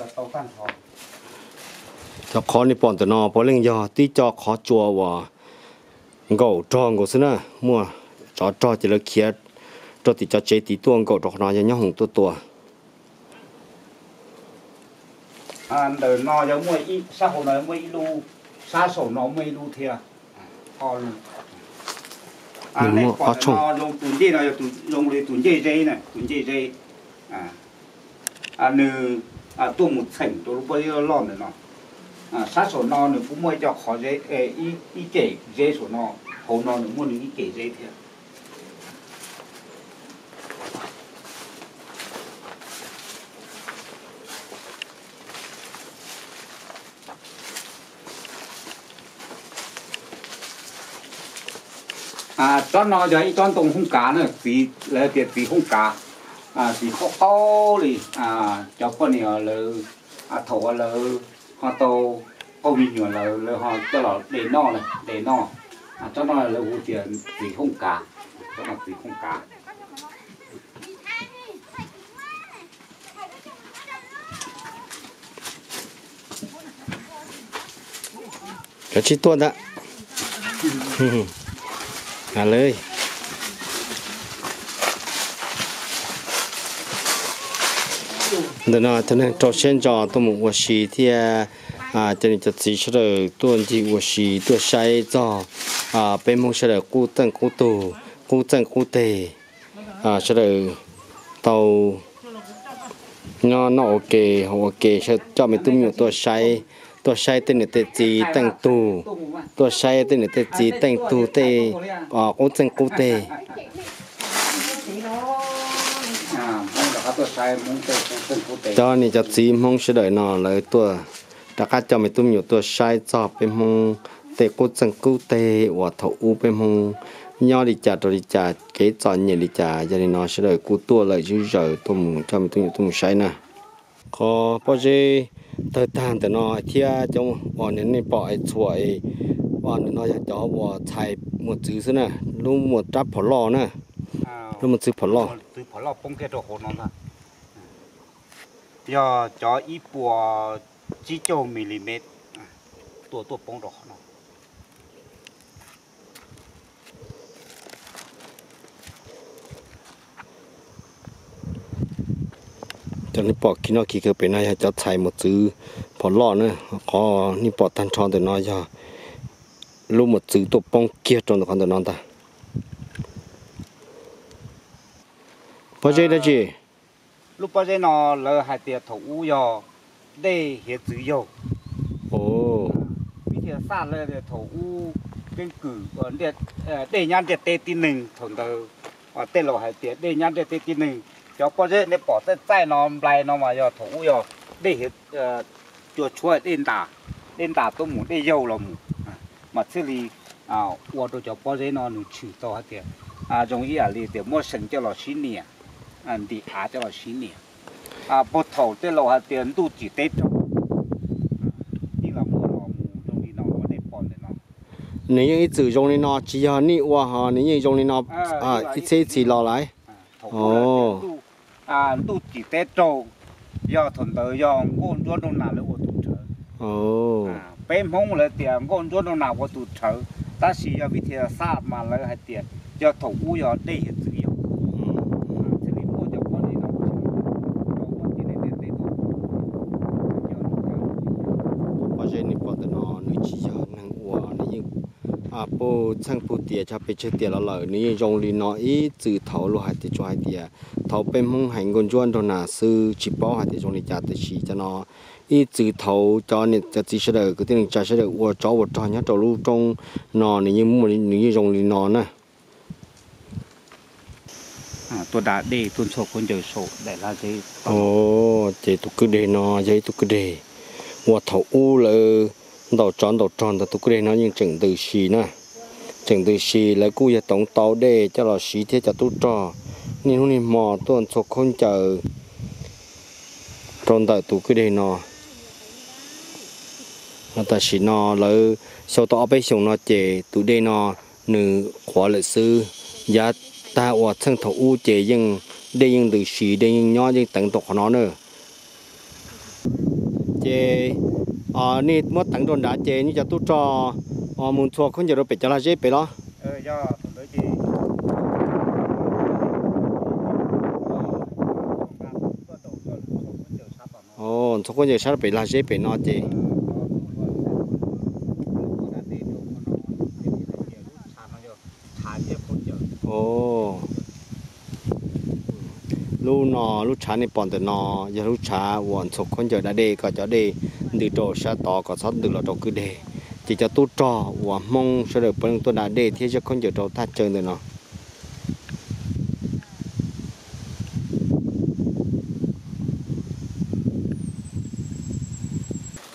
Cov qhov nej pom ntawm no puav leej yog tib co qhov tsua uas nkaum rog nkaus xwb na. Muaj tsov rog ces lawv khiav rau tim cov tsev tid tuaj nkaum rau qhov no yog nyob hoom tuaj tua. Ntawm no yog muaj ib sab hauv no muaj ib lub, sab saum no muaj ib lub thiab. Nws muaj ob tshooj. Zoo tus ncej no yog zoo li tus ncej zeb na, tus ncej zeb. Nws tuaj mus txheem rau lub pob zeb loj ntawm no. Sab saum no nws kuj muaj ib co qhov zeb, ib kem zeb saum no, hauv no nws muaj nws ib kem zeb thiab. Tsob no yog ib tsob ntoo hooj kav na, txiv, lawv tias txiv hooj kav, txiv qaub qaub li. Cov poj niam lawv, thaum uas lawv ho tau qaug me nyuam lawm lawv ho coj los de noj, de noj. Tsob no lawv hu tias txiv hooj kav, tsob no txiv hooj kav. Cov tsis tuaj ntag. Ntawm no cov neeg rau siab ntso tuaj mus ua si thiab cov niam cov txiv sawv daws tuaj ncig ua si tuaj saib txog peb Hmoob sawv daws qub txeej qub tug, qub txeej qub teg, sawv daws tau nyob noj ua ke haus ua ke, coj me tub me nyuam tuaj saib, tuaj saib tej niam tej txiv teej tug, tuaj saib tej niam tej txiv teej tug tej qub txeej qub teg. Cov niam cov txiv Hmoob sawv daws no lawv tuaj rov qab coj me tub me nyuam tuaj saib txog peb Hmoob tej qub txeej qub teg uas thaum ub peb Hmoob nyob li cas rau li cas, kev txom nyem li cas. Yog li no sawv daws kuj tuaj lawm zom zaws tuaj mus coj me tub me nyuam tuaj mus saib na. Qhov pob zeb tawg tag ntawm no thiab cov uas nej pom es txhuam es, ntawm no yog cov uas txhais mos txwv xwb na, lub mos rab phom loj na, lub mos txwv phom loj. Yog cov ib puas tsib caug milimet tua tuaj poob rau qhov no. Cov nej pom khi noj khi khaws pem no yog cov txhais mos txwv phom loj na. Qhov nej pom tag nrho ntawm no yog lub mos txwv tuaj poob kiag rau ntawm qhov ntawm no ntag. Pob zeb dab tsi? Lub pob zeb no lawv hais tias thaum ub yog dej hiav txwv yaug. Vib thiaj xaj lawv tias thaum ub keeb kwm dej nyab ntiaj teb tib neeg, thaum ntawd tej laus hais tias dej nyab ntiaj teb tib neeg. Cov pob zeb nej pom txaij txaij no nplai no mas yog thaum ub yog dej hiav, cua tshuab dej ntas, dej ntas tuaj mus dej yaug los mus, mas thiaj li ua rau cov pob zeb no nws tshwm tau hais tias zoo ib yam li tias muab seev coj los sib nias, ntim av coj los sib nias. Puag thaum tej laus hais tias ntuj tsim teb raug, yeej los muaj los mus zoo li no uas nej pom ntawm no. Nws yeej ib txwm zoo li no, tsis yog nej ua ho nws yeej zoo li no ib txhiab ib txhis los lawm. ntuj tim teb raug, yog thaum ntawd yog nkauj ntsuab nraug nas lawv ua tus rhawv. Peb Hmoob lawv tias nkauj ntsuab nraug nas ua tus rhawv, tab sis yog vib thia xaj mas lawv hais tias yog thaum ub yog dej hiav txwv yog. Thiaj li muaj cov poj ntxoog no ua tib neeg ntiaj teb tuaj. Pob zeb nej pom ntawm no nws tsis yog neeg ua, nws yeej pug txheej pug tias cog pes tsawg tiam los lawm, nws yeej zoo li no ib txwm thaum luag hais tias tsuas hais tias thaum peb Hmoob hais nkauj ntsuab nraug nas xwb tsis paub hais tias zoo li cas, tiam sis cov no ib txwm thaum cov niam cov txiv sawv daws kwv tij neej tsa sawv daws ua tsov ua rog nyob rau lub roob no nws yeej muaj, nws yeej zoo li no na. Tuaj da dej tuaj ntxhua khaub ncaws saum daim lag zeb. Ces tus kwj deg no yog ib tug kwj deg uas thaum ub lawv ntaus tsov ntaus rog ntawd, tus kwj deg no yeej tseem ntws si na. Tseem ntws si, lawv kuj yog toov tau dej coj los siv thiab cov tub rog niaj hnub niaj hmo tuaj ntxhua khaub ncaws rau ntawm tus kwj deg no. Tam sim no lawv xyau tau ob peb xyoos no ces tus dej no nws qhuav lawm xwb. Yav tag uas txheej thaum ub ces yeej dej yeej ntws si, dej yeej nyob yeej teev rau qhov no na. Ces nej muab teev rau nrad ces nej cov tub rog mus ntxhua khaub ncaws rau pem cov lag zeb pem los? Ntxhua khaub ncaws sab pem lag zeb pem no ces lub no, lub tshav nej pom ntawm no yog lub tshav uas ntxhua khaub ncaws da dej kom cov dej ntws rau sab tod kom txhob ntws los rau kwj deg. Ces cov tub rog uas Hmoob sawv daws puav leej tuaj da dej thiab zaj khaub ncaws rau thaj chaw ntawm no.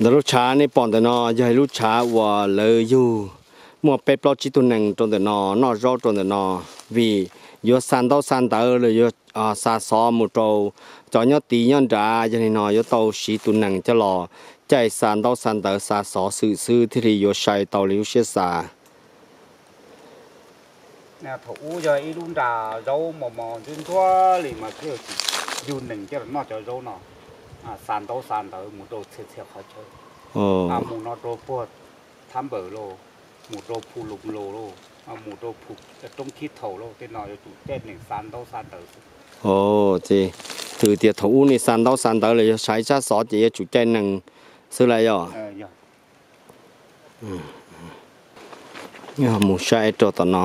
Ntawm lub tshav nej pom ntawm no yog ib lub tshav uas lawv yug muaj peb plaub tsib tug nees rau ntawm no noj zaub rau ntawm no, vim yuav xa ntaub xa ntawv los yuav xa xov mus rau cov nyob tid nyob nrad, yog li no yuav tau siv tus nees coj los caij xa ntaub xa ntawv xa xov xwm xwb thiaj li yuav sai tau li lub siab xav. Thaum ub yog ib lub nra zaub mos mos ntsuab ntsuab li mas yug nees coj los noj cov zaub no, xa ntaub xa ntawv mus rau txhia txhia qhov chaw, mus no rau puag Thab Npawm lauj, mus rau Phu Lum Los lauj, mus rau Phu Roob Khib Thaum lauj, tej no yuav tsum caij nees xa ntaub xa ntawv xwb. Ces txwm tias thaum ub nej xa ntaub xa ntawv los yog sai tsab xov ces yuav tsum caij nees xwb lawm yog. Mus saib rau tom no,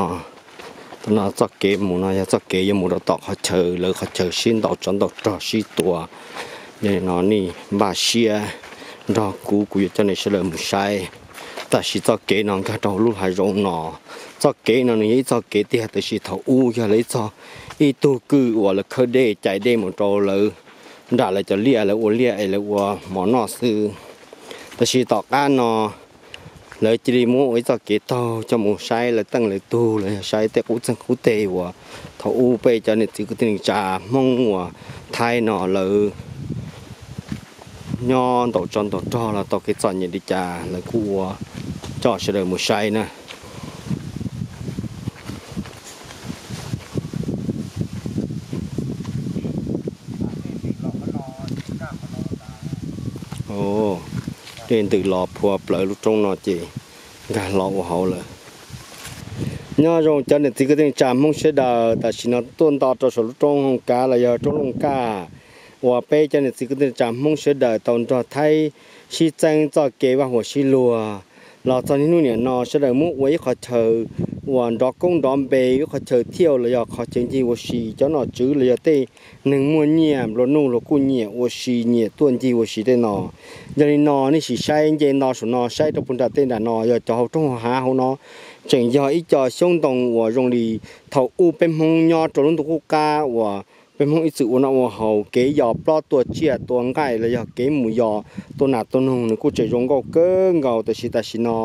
tom no txoj kev mus no yog txoj kev yuav mus rau tom qhov chaw lawv qhov chaw sib ntaus tsov ntaus rog sib tua. Yog li no nej npaj siab nrog kuv, kuv yuav coj nej sawv daws mus saib. Tam sim txoj kev no nkag rau lub hav zoov no. Txoj kev no nws yog ib txoj kev tiag, tiam sis thaum ub yog lawv ib txoj, ib tug kwj uas lawv khawb dej cais dej mus rau lawv nram lawv cov liaj, lawv ua liaj es lawv ua mov noj xwb. Tam sim tom qab no lawv cia li muab ua ib txoj kev taug coj mus saib lawv teej lawv tug los yog saib tej qub txeeg qub teg uas thaum ub peb cov niam txiv kwv tij neej tsa Hmoob uas Thaib no lawv nyob ntaus tsov ntaus rog los tau kev txom nyem li cas lawv kuj ua coj sawv daws mus saib na. Dej ntws los phua plawv lub roob no ces nkag los ua hauv lawm. Nyob zoo cov niam txiv kwv tij neej tsa Hmoob sawv daws, tam sim no tuaj nto rau saum lub roob Hooj Kav los yog roob Looj Kaj uas peb cov niam txiv kwv tij neej tsa Hmoob sawv daws tau nrog Thaib sib txeeb txoj kev vaj huam sib luag. Los txog niaj hnub niam no sawv daws muab ua ib qhov chaw uas nrov koob nrov npe, ib qhov chaw thiaj los yog qhov chaw ncig ua si, cov nom tswv los yog tej neeg muaj nyiaj nplua nuj los kuj nyiam ua si, nyiam tuaj ncig ua si tej no. Yog li no nej sim saib nce nto saum no saib rau puag nram tej nram no yog cov hauv roob hauv hav hauv no tseem yog ib co xyoob ntoo uas zoo li thaum ub peb Hmoob nyob rau lub ntuj qub qab uas peb Hmoob ib txwm ua noj ua haus, kev yos plob tua tsiaj tua nqaij los yog kev mus yos tua nas tua noog nws kuj tseem zoo nkauj kawg nkaus. Tam sim tam sim no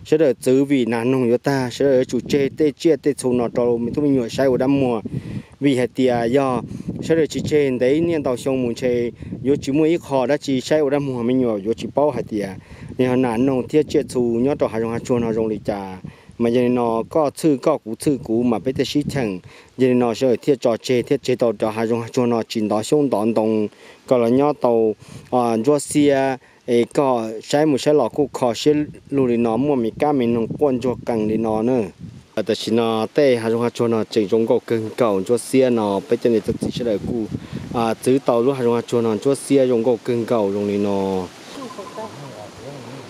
sawv daws txwv vim nas noog yuav tag, sawv daws yuav tsum tseg tej tsiaj tej txhu no rau me tub me nyuam saib ua dab muag. Vim hais tias yog sawv daws tsis tseg ntev niaj ntau xyoo mus ntshe yuav tsis muaj ib qho dab tsi saib ua dab muag, me nyuam yuav tsis paub hais tias yog nas noog thiab tsiaj txhu nyob rau hav zoov hav tsuag no zoo li cas. Mas yog li no koj txhwj koj kuv txhwj kuv mas peb thiaj sib cheem. Yog li no sawv daws thiaj tso tseg thiab tseg tau cov hav zoov hav tsuag no tsis ntov xyoob ntov ntoo, kom los nyob tau ntsuab xiab, es koj saib mus saib los kuj kho siab lug li no, muaj me kab me noog quaj ntsuag qees li no na. Tam sim no tej hav zoov hav tsuag no tseem zoo nkauj kawg nkaus, ntsuab xiab no peb cov niam cov txiv sawv daws kuj txwv tau lub hav zoov hav tsuag no ntsuab xiab zoo nkauj kawg nkaus zoo li no.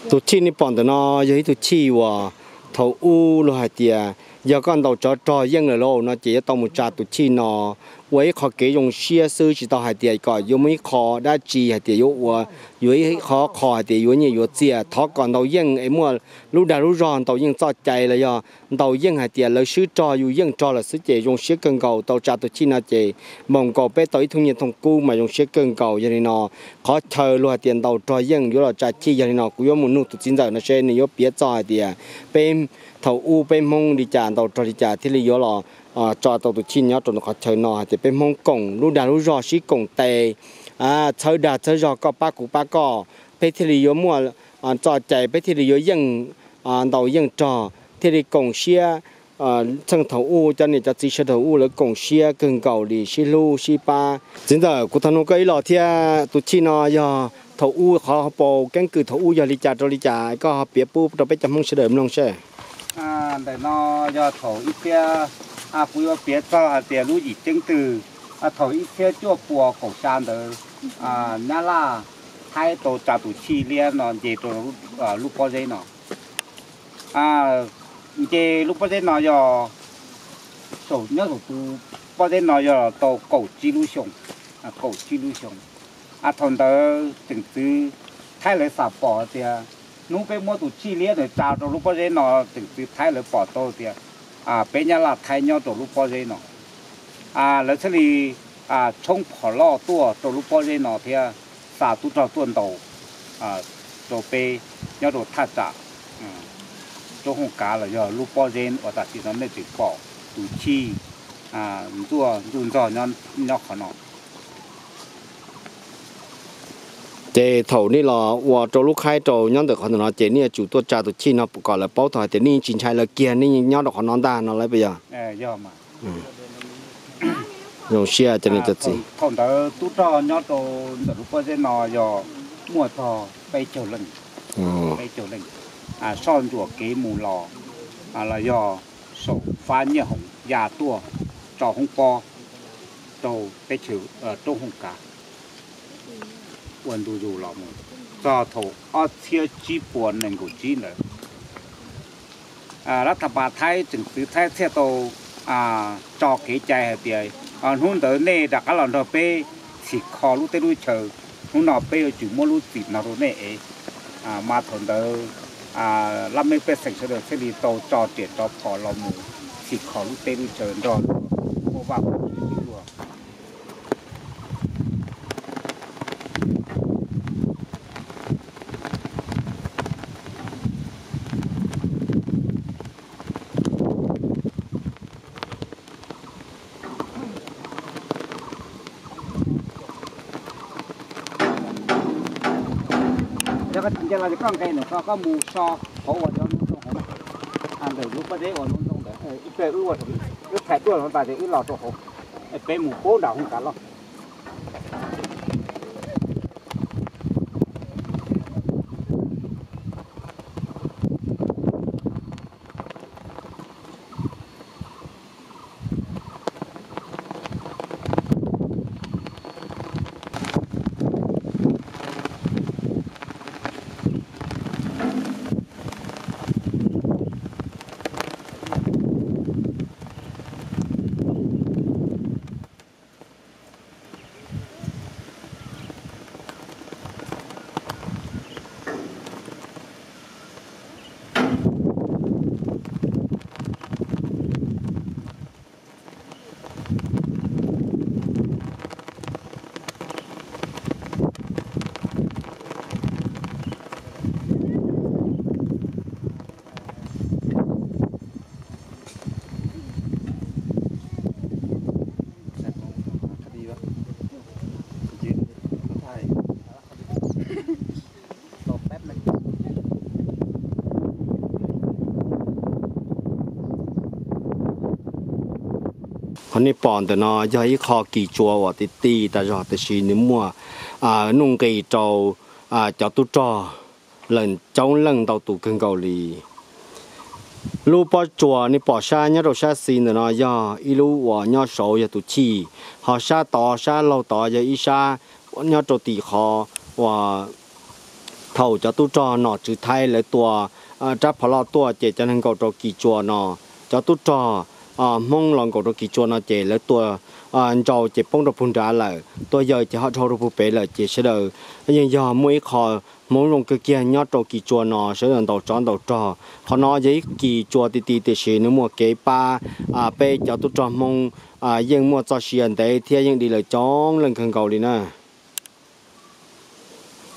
Tus chij nej pom ntawm no yog ib tug chij uas thaum ub luag hais tias yog koj ntaus tsov rog yeej lawm lauj no ces yuav tau mus tsa tus chij no ua ib qho kev zoo siab xwb, tsis tau hais tias kom yuav muaj ib qho dab tsi hais tias yuav ua, yuav ib qho qho hais tias yuav nyiaj yuav txiaj. Thov kom ntaus yeej es muaj lub dag lub zog, ntaus yeej txoj cai los yog ntaus yeej hais tias lawv swb rog yus yeej rog lawm xwb ces zoo siab kawg nkaus. Tau tsa tus chij no ces npaum nkaus peb tau ib thooj nyiaj thooj kub mas zoo siab kawg nkaus. Yog li no qhov chaw luag hais tias ntaus rog yeej yuav los tsa chij, yog li no kuv yuav mus nug tus txiv ntxawm no seb nws yuav piav txog hais tias peb thaum ub peb Hmoob li cas ntaus rog li cas thiaj li yuav los tso tau tus chij nyob rau qhov chaw no hais tias peb Hmoob koom lub dag lub zog sib koom tes, txhawb dag txhawb zog, koj pab kuv pab koj, peb thiaj li yuav muaj txoj cai, peb thiaj li yuav yeej ntaus yeej rog, thiaj li koom siab. Txheej thaum ub cov niam cov txiv sawv daws ub lawv koom siab kawg nkaus li sib hlub sib pab. Txiv ntxawm, kuv thov nug koj ib los thiab, tus chij no yog thaum ub qhov paus keeb kwm thaum ub yog li cas rau li cas, koj ho piav pub rau peb cov Hmoob sawv daws mloog seb. Ntawm no yog thaum ib txhiab, kuv yuav piav txog hais tias lub yim ceeb twg, thaum ib txhiab cuaj puas kaum xya ntawd, Nyab Laj Thaib tau tsa tus chij liab no nce rau lub pob zeb no. Nce lub pob zeb no yog, nyob saum tus pob zeb no yog tau kaum tsib lub xyoo, kaum tsib lub xyoo. Thaum ntawd tseem txwv Thaib lawv xam pom tias hnub peb muab tus chij liab ntawd tsa rau lub pob zeb no, tseem txwv Thaib lawv pom tau tias peb Nyab Laj Thaib nyob rau lub pob zeb no. Lawv thiaj li tshoob phom loj tuaj rau lub pob zeb no thiab xa tub rog tuaj ntaus rau peb nyob rau thaj tsam roob Hooj Kav los yog lub pob zeb uas tam sim no nej tseem pom tus chij ntxuaj ntsuj ntxog nyob qhov no. Ces thaum nej los ua rau lub khaib rau nyob ntawm qhov ntawm no ces nej yuav tsum tuaj tsa tus chij no kom lawv paub tau hais tias nej tsis ntshai lawv kiag, nej nyob rau qhov no ntag no lawv puas yog? Zoo siab cov niam cov txiv. Thaum ntawd tub rog nyob rau ntawm lub pob zeb no yog muaj txog peb caug leej, peb caug leej, soj ntsuam kev mus los, los yog saum fab nyiaj hoom ya tuaj tso hoob pob rau teb chaws roob Hooj Kav ua ntu zus los mus txog thaum ob txhiab tsib puas nees nkaum tsib ntawd. Lab thas pas Thaib tseem txwv Thaib thiaj tau tso kev cai hais tias hnub ntawd nej rov qab los nrog peb txhim kho lub teb lub chaw, hnub no peb yuav tsum muab lub txim no rau nej ev. Mas thaum ntawd lab mej pej xeem sawv daws thiaj li tau tso riam tso phom los mus txhim kho lub teb lub chaw nrog muaj vaj luag. Yog koj tsis ntsia los ces koj nqes ntawm ko koj mus so hauv uas cov ntoo hauv, ntawm lub pob zeb uas ntoo ntoo ntawd, ib pliag wb ua, wb thaij duaj no tas ces wb los rau hauv, peb mus pub nram Hooj Kav Loj. Qhov nej pom ntawm no yog ib qho kis tsua uas ti ti tas zog, tiam sis nws muaj nuj nqis rau cov tub rog lawm coob leej ntau tus kawg nkaus li. Lub pob tsuas nej pom sab nyob rau sab xis ntawm no yog ib lub uas nyob saud yog tus chij, ho sab tod sab laug tod yog ib sab nyob rau tim qhov uas thaum cov tub rog nom tswv Thaib lawv tua rab phom loj tuaj ces cov neeg nkaum rau kis tsua no, cov tub rog Hmoob los nkaum rau kis tsua no ces lawv tua ntsau ces poob rau puag nrad lawm, tua yaws ces ho dhau rau puag pem lawm ces sawv daws yeej yog muaj ib qho hmoov zoo kawg kiag nyob rau kis tsua no, sawv daws ntaus tsov ntaus rog. Qhov no yog ib kis tsua ti ti tiam sis nws muaj kev pab peb cov tub rog Hmoob yeej muaj txoj sia ntev thiab yeej di lawm coob leej kawg nkaus li na.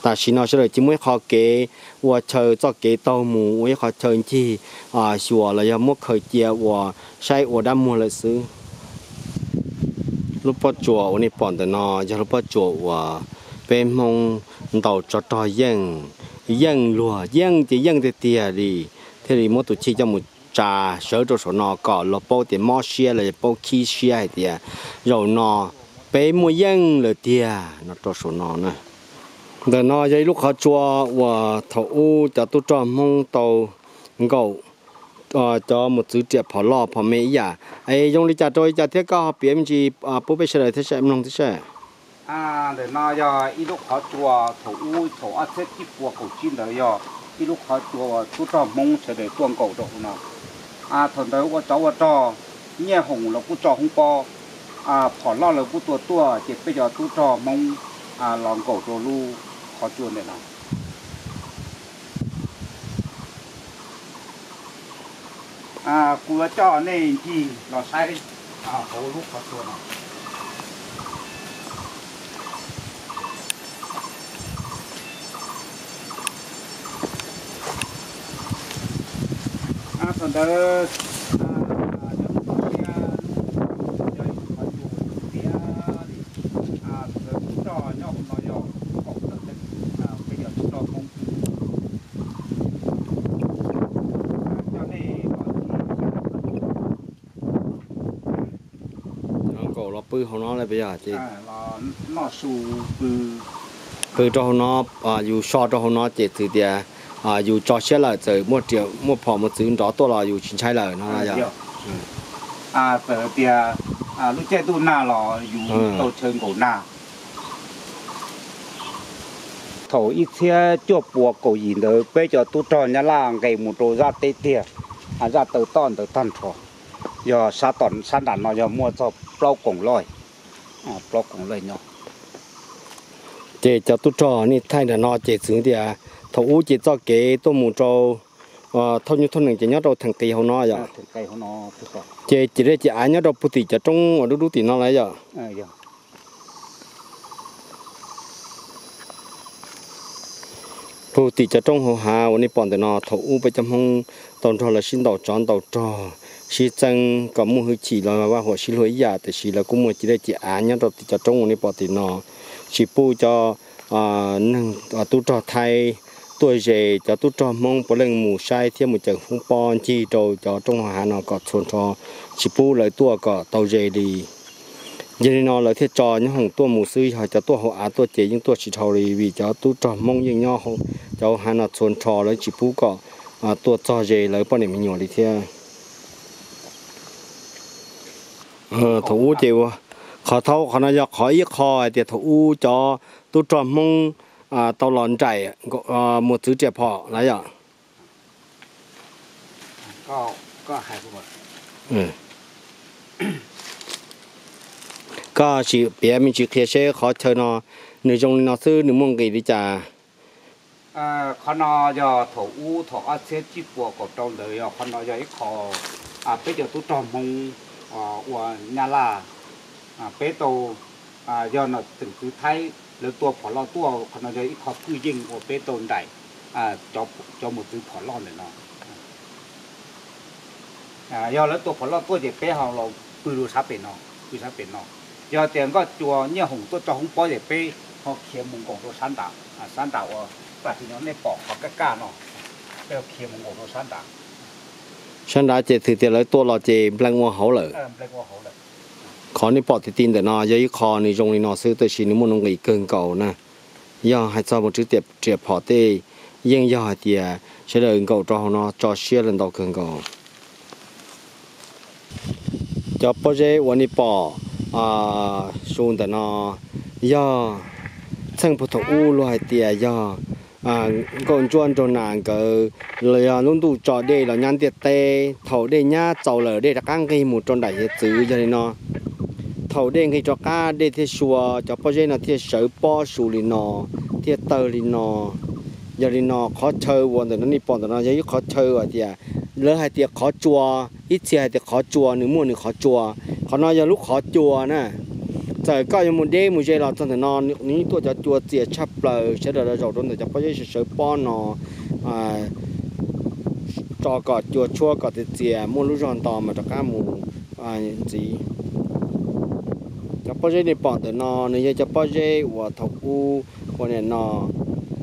Tam sim no sawv daws cia muab ib qho kev ua chaw txoj kev taug mus ua ib qho chaw ncig xyuas los yog muab khaws cia ua saib ua dab muag lawm xwb. Lub pob tsuas uas nej pom ntawm no yog lub pob tsuas uas peb Hmoob ntaus tsov rog yeej, yeej luag yeej ces yeej tiag tiag li, thiaj li muab tus chij coj mus tsa sawv rau saum no kom luag paub tias mob siab los yog paub khib siab hais tias zaum no peb muaj yeej lawm tiag no rau saum no na. Ntawm no yog ib lub qhov tsua uas thaum ub cov tub rog Hmoob tau nkaum cov mos txwv riam phom loj phom me ib yam. Es zoo li cas rau li cas thiab koj ho piav me ntsis pub peb sawv daws thiab sawv mloog thiab sawv. Ntawm no yog ib lub qhov tsua thaum ub thaum ob txhiab tsib puas kaum tsib ntawd yog ib lub qhov tsua uas tub rog Hmoob sawv daws tuaj nkaum rau hauv no. Thaum ntawd ua tsov ua rog, Nyiaj Hoom los kuj tso hoob pob, phom loj lawv kuj tua tuaj ces peb cov tub rog Hmoob los nkaum rau lub qhov tsua ntawm no. Kuv yuav coj nej ncig los saib hauv lub qhov tsua no. Thaum ntawd yog lub toj siab, yog ib lub qhov tsua tiav li. Thaum ntawd tub rog nyob hauv no yog kaum tawm leej, peb yog tub rog Hmoob. Coj nej los ncig nkaum los pw hauv no lawm puas yog? Noj su pw, pw rau hauv no, yus so rau hauv no ces txwv tias yus tso siab lawm txawm muaj phom mos txwv nrov tuaj los yus tsis ntshai lawm no yog. Txawm tias lub caij ntuj nag los yus tau chaw nkaum nag. Thaum ib txhiab cuaj puas kaum yim ntawd peb cov tub rog Nyab Laj nqes mus rau zaj teb tiag, zaj taw toj ntawd tag nrho, yog sab tom sab nram no yog muaj txog plaub koom loj, plaub koom loj nyob. Ces cov tub rog nej thaij nram no ces txwv tias thaum ub ces txoj kev tuaj mus rau thauj nyuj thauj nees ces nyob rau theem qis hauv no yom. Ces ces dej ces av nyob rau puag tim cov roob uas dub dub tim no lawm yom. Puag tim cov roob hauv hav uas nej pom ntawm no thaum ub peb cov Hmoob tau nrog lawv sib ntaus tsov ntaus rog, sib txeeb kom muaj hwj chim los vaj huam sib luag ib yam, tiam sis lawv kuj muaj ces dej ces av nyob rau tim cov roob uas nej pom tim no. Tsis pub cov neeg tub rog Thaib tuaj ze, cov tub rog Hmoob puav leej mus saib thiab mus caws hoob pob ncig rau cov roob hauv hav no kom txhua nrho, tsis pub lawv tuaj kom tau ze li. Yog li no lawv thiaj tso nyoob hoom tuaj mus xwb, yog cov tuaj hauv av tuaj ces yeej tuaj tsis dhau li, vim cov tub rog Hmoob yeej nyob cov hauv hav no txhua nrho, lawv tsis pub kom tuaj txog ze lawv poj niam me nyuam li thiab. Thaum ub ces qhov thaub qhov no yog qhov ib qho hais tias thaum ub cov tub rog Hmoob tau los nraim mos txwv riam phom lawm yom. Koj sim piav me ntsis qhia seb qhov chaw no nws zoo li no xwb nws muaj nqis li cas? Qhov no yog thaum ub thaum ob txhiab tsib puas kaum rau ntawd, yog qhov no yog ib qho peb cov tub rog Hmoob ua Nyab Laj, peb tau, yog nom txwv Thaib lawv tua phom loj tuaj, qhov no yog ib qho kwj yeej uas peb tau nraim cov mos txwv phom loj ntawm no. Yog lawv tua phom loj tuaj ces peb ho los pw rau sab pem no, pw sab pem no. Yog tias Nkauj Cua Nyiaj Hoom tuaj tso hoob pob ces peb ho khiav mus nkaum rau sab nrad, sab nrad uas tam sim no nej pom qhov kaj kaj no, peb ho khiav mus nkaum rau sab nrad. Sab nrad ces txwv tias lawv tua los ces nplees ua hauv lawm. Qhov nej pom ti ti ntawm no yog ib qho nws zoo li no xwb, tab sis nws muaj nuj nqis kawg nkaus na. Yog hais txog mus rau riam phom tej, yeej yog hais tias sawv daws nkaum rau hauv no tso siab lawm ntau kawg nkaus. Cov pob zeb uas nej pom su ntawm no yog txheej puag thaum ub luag hais tias yog nkauj ntsuab nraug nas nkawd los yog lub ntuj tso dej los nyab ntiaj teb, thaum dej nyab txaus lawm dej rov qab nqig mus rau nram hiav txwv. Yog li no, thaum dej nqig rov qab dej thiaj sua, cov pob zeb no thiaj sawv pob su li no, thiaj tawg li no. Yog li no qhov chaw uas ntawm no nej pom ntawm no yog ib qhov chaw hais tias, lawv hais tias qhov tsua, ib txhia hais tias qhov tsua, nws muaj nws qhov tsua. Qhov no yog lub qhov cua na. Txawm koj yuav mus deb mus ze los txog ntawm no nws yeej tuaj cov cua txias tshaj plaws, sawv daws los zaum rau ntawm cov pob zeb sawv sawv pob no tso kom cua tshuab kom txias txias muaj lub zog nto mas rov qab mus ntxiv. Cov pob zeb nej pom ntawm no nws yog cov pob zeb uas thaum ub, ua nim no,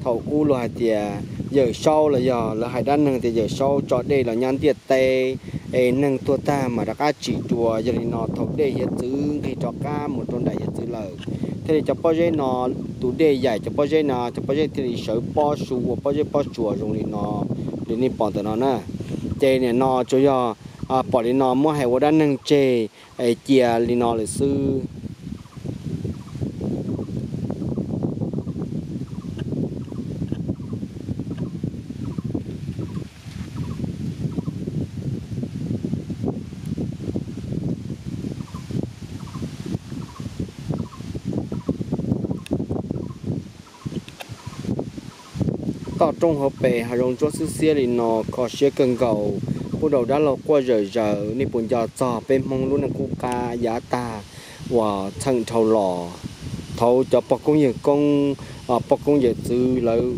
thaum ub luag hais tias Yawm Saub los yog lawv hais dab neeg tias Yawm Saub tso dej los nyab ntiaj teb, es neeg tuag tag mas rov qab tsim dua. Yog li no thaum dej hiav txwv nqig rov qab mus rau nram hiav txwv lawm, thiaj li cov pob zeb no, tus dej yaim cov pob zeb no, cov pob zeb thiaj li sawv pob su ua pob zeb pob tsuas zoo li no, li nej pom ntawm no na. Ces nim no tsuas yog pom li no muab hais ua dab neeg tseg es cia li no lawm xwb. Toj roob hauv pes hav zoov ntsuab xwb xiab li no kho siab kawg nkaus, pub rau dab laug quaj zawm zaws. Nej puas nco txog peb Hmoob lub neej qub qab yav tag uas txheej dhau los, thaum cov pog koob yawg koob, pog koob yawm txwv lawv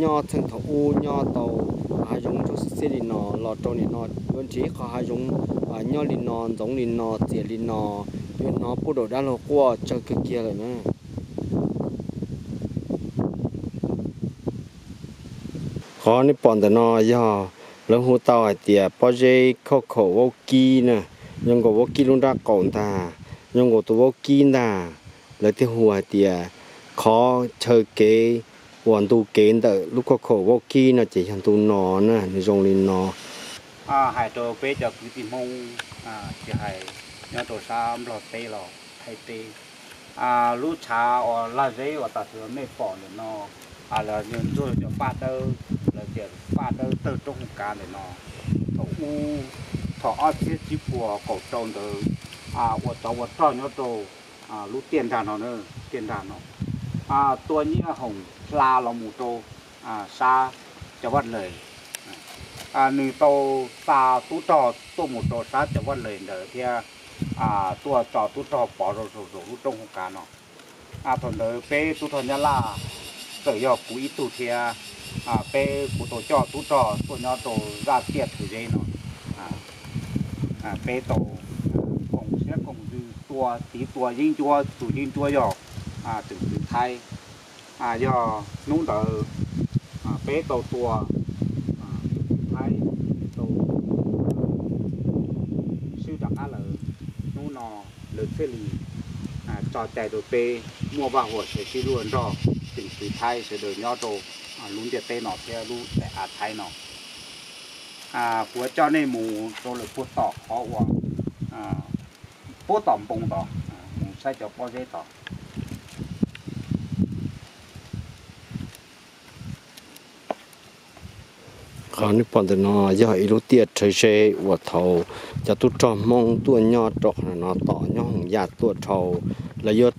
nyob txheej thaum ub nyob tau hav zoov ntsuab xwb xiab li no los rau nim no yuav nrhiav ib qho hav zoov nyob li no, ntxoov li no, txias li no, yuav hnov pub rau dab laug quaj tsawg kawg kiag lawm na. Qhov nej pom ntawm no yog lawv hu tau hais tias pob zeb khauj khaum vaub kib na, zoo nkaus vaub kib lub nrab qaum ntag, zoo nkaus tus vaub kib ntag. Lawv thiaj hu hais tias qhov chaw kev uas ntu kev ntawm lub khauj khaum vaub kib no ces yog ntu no na, nws zoo li no. Hais rau peb cov kwv tij Hmoob, tsis hais nyob rau sab Nplog teb los Thaib teb, lub tshav uas laj zeb uas tam sim no nej pom ntawm no, los yog ntsuag cov paj dawb, lawv tias paj dawb tawg roob Hoob Kav ntawm no. Thaum ub, thaum ob txhiab tsib puas kaum rau ntawd, uas cov ua rog nyob rau lub tiaj nrag no, tiaj nrag no, tuaj nyiaj hoom hla los mus rau sab Cov Vaj Lawm. Nws tau xa tub rog tuaj mus rau sab Cov Vaj Lawm ntawd thiab tuaj tso tub rog pov rau saum lub roob Hoob Kav no. Thaum ntawd peb tub rog Nyab Laj, txawm yog kuv ib tug thiab, peb kuv tau coj tub rog tuaj nyob rau zaj tiaj Thawv Zeb no. Peb tau koom siab koom ntsws tua txiv tua yeeb ncuab, tus yeeb ncuab yog tseem txiv Thaib. Yog hnub ntawd peb tau tua Thaib tau swb rov qab lawm, hnub no lawv thiaj li tso cai rau peb muaj vaj huam sawv sib luag nrog tseem txiv Thaib sawv daws nyob rau lub ntiaj teb no thiab lub daim av Thaib no. Kuv coj nej mus rau lawm puag tom qhov uas puag tom npoo tod, mus saib cov pob zeb tod. Qhov nej pom ntawm no yog ib lub tiaj Thawv Zeb uas thaum cov tub rog Hmoob tuaj nyob rau qhov no tom nyob hoom yaj tuaj dhau, lawv yuav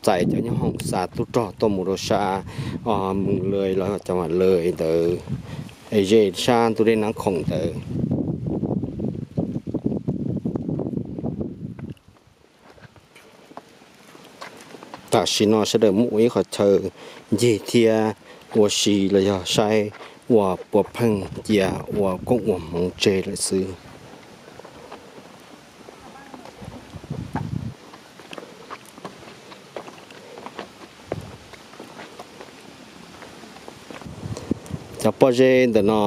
txais cov nyob hoom xa tub rog tuaj mus rau sab Moos Lawm los Cov Vam Lawm ntawd, ze sab ntuj dej Nab Khoom ntawd. Tam sim no sawv daws muab ua ib qho chaw ncig thiab ua si los yog saib ua puav pheej cia ua koob ua hmoov tseg lawm xwb. Cov pob zeb ntawm no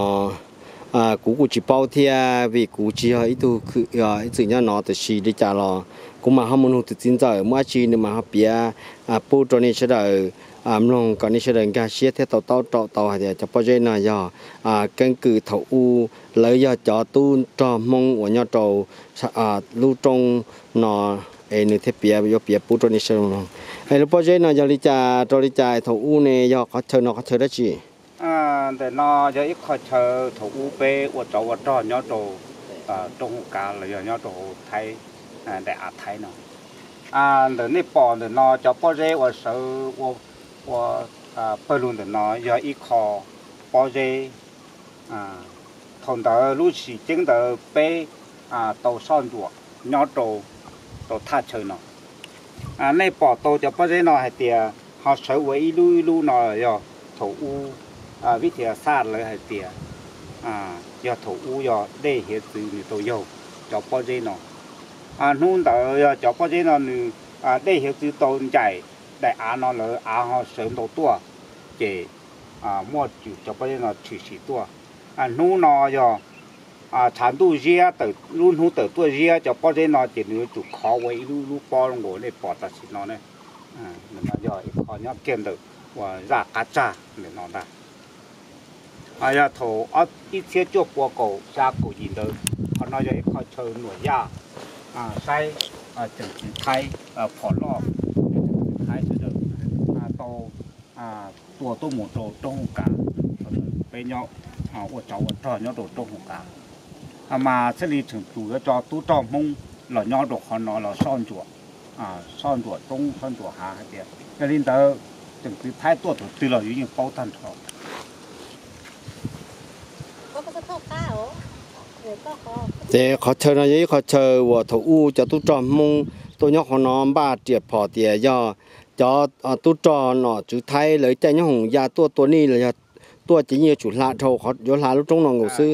Kuv kuj tsis paub thiab vim kuv tsis yog ib tug ib txwm nyob no, tiam sis li cas los kuv mam ho mus nug tus txiv ntxawm muaj dab tsi nws mam ho piav pub rau nej sawv daws mloog kom nej sawv daws nkag siab thiab tau taub rau tau hais tias cov pob zeb no yog keeb kwm thaum ub lawv yog cov tub rog Hmoob uas nyob rau lub roob no es nws thiaj piav yuav piav pub rau nej sawv daws mloog. Es lub pob zeb no yog li cas rau li cas thaum ub ne yog qhov chaw no qhov chaw dab tsi? Ntawm no yog ib qho chaw thaum ub peb ua tsov ua rog nyob rau roob Hauv Kav los yog nyob rau hauv Thaib, daim av Thaib no. Ntawm nej pom ntawm no cov pob zeb uas sawv ua pawg lug ntawm no yog ib qho pob zeb thaum ntawd lub sim ceeb ntawd peb tau soj ntsuam nyob rau rau thaj chaw no. Nej pom tau cov pob zeb no hais tias ho sawv ua ib lub ib lub no yog thaum ub vib thia xaj lawv hais tias yog thaum ub yog dej hiav txwv nws tau yaug cov pob zeb no. Hnub ntawd yog cov pob zeb no nws dej hiav txwv tau ncaim daim av no lawv av ho sawv ntau tuaj, ces muaj cov pob zeb no tshwm sim tuaj. Hnub no yog tshav ntuj ziab, lub hnub tawm tuaj ziab cov pob zeb no ces nws yuav tsum khov ua ib lub lub pob zoo nkaus nej pom tam sim no. Ntawm no yog ib qho nyob kiag ntawm uas zaj qab tsag ntawm no ntag. Yog thaum ib txhiab cuaj pua kaum xya kaum yim ntawd, qhov no yog ib qho chaw nuam yaj saib tseem txiv Thaib phom loj, tseem txiv Thaib sawv daws tau tua tuaj mus rau roob Hauv Kav. Peb nyob ua tsov ua rog nyob rau roob Hauv Kav, mas thiaj li tseem tus yuav tso tub rog Hmoob los nyob rau qhov no los soj ntsuam, soj ntsuam roob soj ntsuam hav hais tias yog li ntawd tseem txiv Thaib tuaj thaum twg los yus yeej paub tag nrho. Ces qhov chaw no yog ib qho chaw uas thaum ub cov tub rog Hmoob tuaj nyob qhov no npaj riam phom tias yog cov tub rog nom tswv Thaib lawv caij nyob hoom ya tuaj tua nej los yog tuaj ces yeej yuav tsum hla dhau, yuav hla lub roob no nkaus xwb.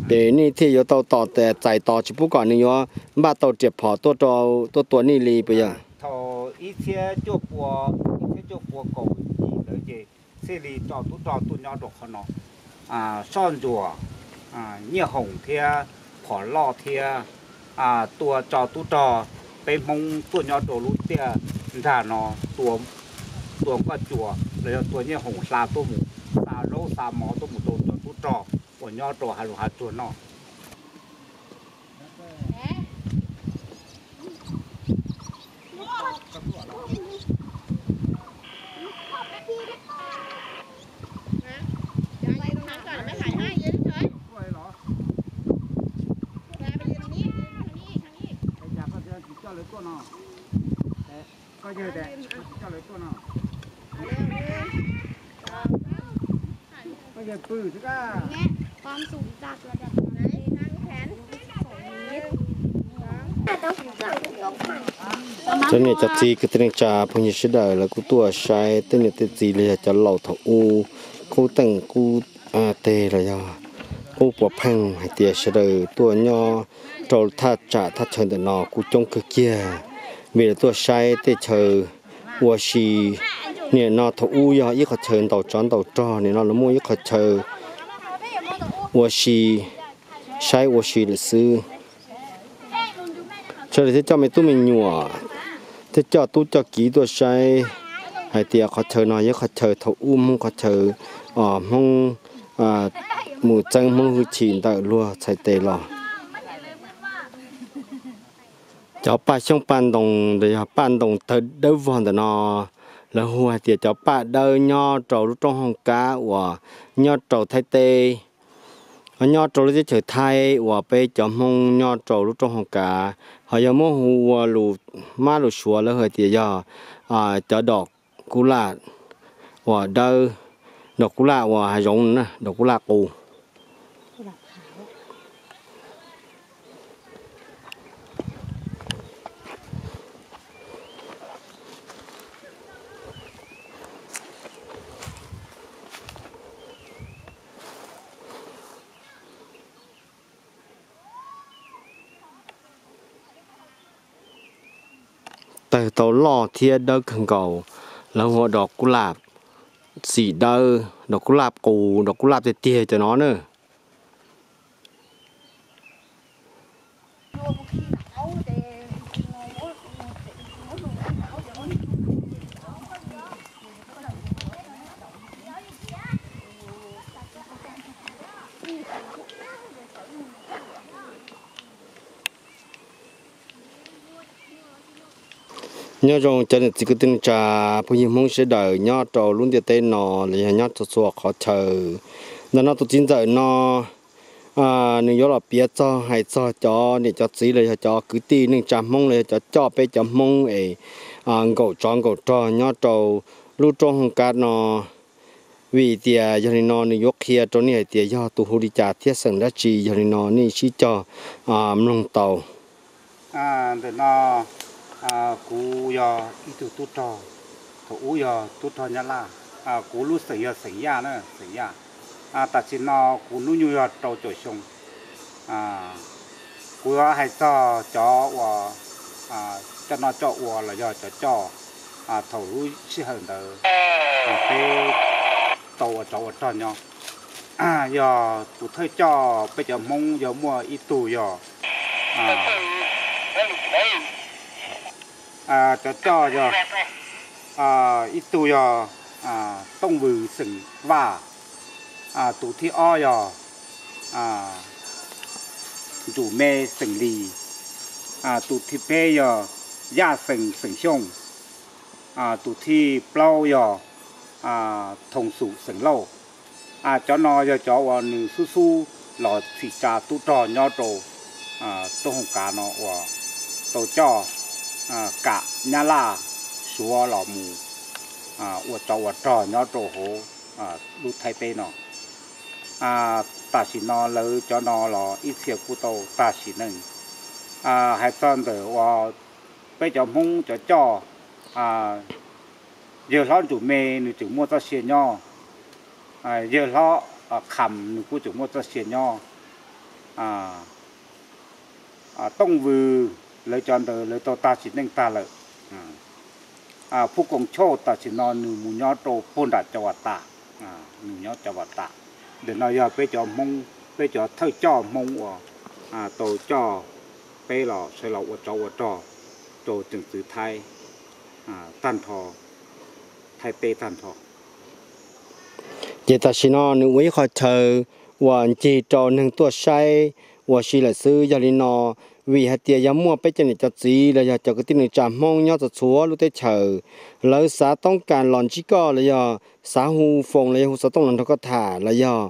Ces nej thiaj yuav tau tos txais tos tsis pub kom nws yuav npaj tau riam phom tuaj tua nej li puas yog? Thaum ib txhiab cuaj pua, ib txhiab cuaj pua kaum yim ntawd ces thiaj li tso tub rog tuaj nyob rau qhov no, soj ntsuam nyiaj hoom thiab phom loj thiab tua tso tub rog peb Hmoob tuaj nyob rau lub tiaj nrag no, tua nkoj cua los yog tua nyiaj hoom hla tuaj mus, xa zaub xa mov tuaj mus rau cov tub rog uas nyob rau hav zoov hav tsuag noj. Cov niam cov txiv kwv tij neej tsa phooj ywg sawv daws lawv kuj tuaj saib tej niam tej txiv los yog cov laus thaum ub qub teej qub teg los yog qub puas pheej hais tias sawv daws tuaj nyob rau thaj tsam thaj chaw ntawm no kuj coob kawg kiag, vim lawv tuaj saib tej chaw ua si. Nim no thaum ub yog ib qhov chaw ntaus tsov ntaus rog, nim no lawv muaj ib qhov chaw ua si, saib ua si lawm xwb. Sawv daws thiaj coj me tub me nyuam, thiaj coj tub coj kiv tuaj saib hais tias qhov chaw no yog qhov chaw thaum ub Hmoob qhov chaw, Hmoob mus txeeb Hmoob lub hwj chim ntawm luag txhais tes los. Cov paj xyoob paj ntoo, yog paj ntoo tawg dawb vog ntawm no, lawv hu hais tias cov paj dawb nyob rau lub roob Hooj Kab uas nyob rau Thaib teb, nyob rau lub teb chaws Thaib uas peb cov Hmoob nyob rau lub roob Hooj Kab. Ho yog muab hu ua lus Mab lus Suav lawv hais tias yog cov dom kub laj uas dawb, dom kub laj uas hav zoov na, dom kub laj qus. Tawg tau loj thiab dawb kawg nkaus, lawv hu ua dom kub laj. txim dawb, nrog kub laj qus, nrog kub laj tiag tiag cov no na. Nyob zoo cov niam txiv kwv tij neej tsa phooj ywg Hmoob sawv daws nyob rau lub ntiaj teb no los yog nyob txhua txhua qhov chaw. Ntawm no tus txiv ntxawm no nws yuav los piav txog hais txog cov niam cov txiv los yog cov kwv tij neej tsa Hmoob los yog cov coj peb cov Hmoob es nkaum tsov nkaum rog nyob rau lub roob Hoo Kav no. Vim tias yog li no nws yuav qhia rau nej hais tias yog tus hu li cas thiab xeem dab tsi, yog li no nej sib cog mloog tau. Ntawm no kuv yog ib tug tub rog, thaum ub yog tub rog Nyab Laj, kuv lub xeem yog xeem Yaj na, xeem Yaj. Tam sim no kuv hnub nyoog yog rau caum xyoo. Kuv yuav hais txog cov uas coj noj coj ua los yog cov coj thaum lub sij hawm ntawd peb tau ua tsov ua rog nyob. Yog tus thawj coj peb cov Hmoob yog muaj ib tug yog, cov coj yog, ib tug yog Tooj Vws xeem Vaj, tus thib ob yog Ntsum Me xeem Lis, tus thib peb yog Yaj xeem xeem Xyooj, tus thib plaub yog Thoom Xum xeem Lauj. Cov no yog cov uas nws xub xub los txhim tsa tub rog nyob rau roob Hoo Kav no uas tau coj kam Nyab Laj Suav los mus ua tsov ua rog nyob rau hauv lub Thaib teb no. Tam sim no lawv cov no los ib txhia kuj tau tag sim neej. Hais txog ntawm uas peb cov Hmoob cov coj, yawg hlob Ntsum Me nws tseem muaj txoj sia nyob, yawg hlob Kham nws kuj tseem muaj txoj sia nyob. Tooj Vws lawv cov ntawd lawv tau tag sim neej tag lawm. Phub Koos Chauj tam sim no nws mus nyob rau puag nram Cov Vam Tas, nws nyob Cov Vam Tas. Ntawm no yog peb cov Hmoob, peb cov thawj coj Hmoob uas tau coj peb los sawv los ua tsov ua rog rau tseem txwv Thaib tag nrho, Thaib teb tag nrho. Ces tam sim no nws ua ib qho chaw uas ncig rau neeg tuaj saib ua si lawm xwb. Yog li no, vim hais tias yog muaj peb cov niam cov txiv los yog cov kwv tij neej tsa Hmoob nyob txhua txhua lub teb chaws, lawv xav toob kas los ntsib koj los yog xav hu foos los yog hu xov tooj los nrog koj tham los yog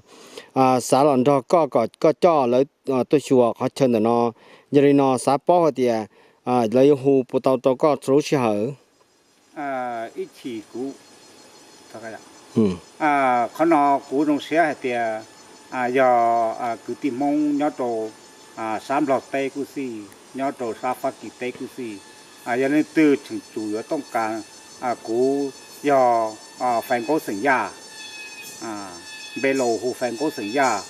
xav los nrog koj kom koj coj lawv tuaj xyuas qhov chaw ntawm no, yog li no xav paub hais tias lawv yuav hu puas tau rau koj txhua lub sij hawm? Ib chim kuv, qhov no kuv zoo siab hais tias yog kwv tij Hmoob nyob rau sab Nplog teb kuj xij, nyob rau sab Fab Kis teb kuj xij, yog leej twg tseem tsum yuav tooj kas, kuv yog Faiv Nkaub xeem Yaj, npe laus hu Faiv Nkaub xeem Yaj.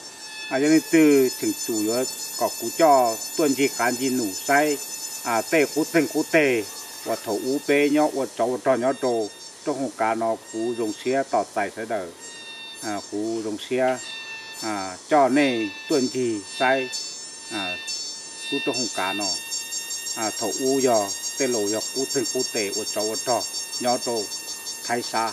Yog leej twg tseem tsum yuav kom kuv coj tuaj ncig qav ncig num saib tej qub txeeg qub teg uas thaum ub peb nyob ua tsov ua rog nyob rau roob Hoo Kav no, kuv zoo siab tos txais sawv daws. Kuv zoo siab coj nej tuaj ncig saib lub roob Hoo Kav no. Thaum ub yog tej laus yog qub txeeg qub tes ua tsov ua rog nyob rau Thaib sab.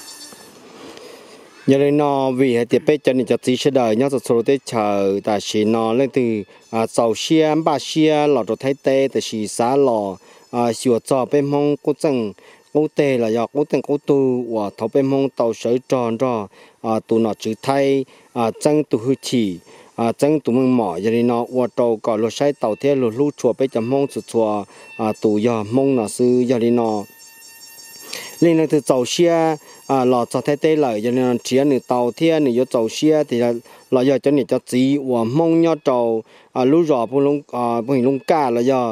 Yog li no, vim hais tias peb cov niam cov txiv sawv daws nyob txhua txhua lub teb chaws tam sim no leej twg txaus siab npaj siab los rau Thaib teb, tiam sis xav los xyuas txog peb Hmoob qub txeeg qub teg los yog qub teej qub tug uas thaum peb Hmoob tau sawv rog nrog tus nom tswv Thaib txeeb tus hwj chim, txeeb tus meej mom. Yog li no ua rau kom luag saib taus thiab luag hlub tshua peb cov Hmoob txhua txhua tus yog Hmoob no xwb. Yog li no, leej twg txaus siab los txog Thaib teb lawm, yog li no nrhiav nws tau thiab nws yuav txaus siab tias los yog cov niam cov txiv uas Hmoob nyob rau lub zos Phooj Ywg Looj Kaj los yog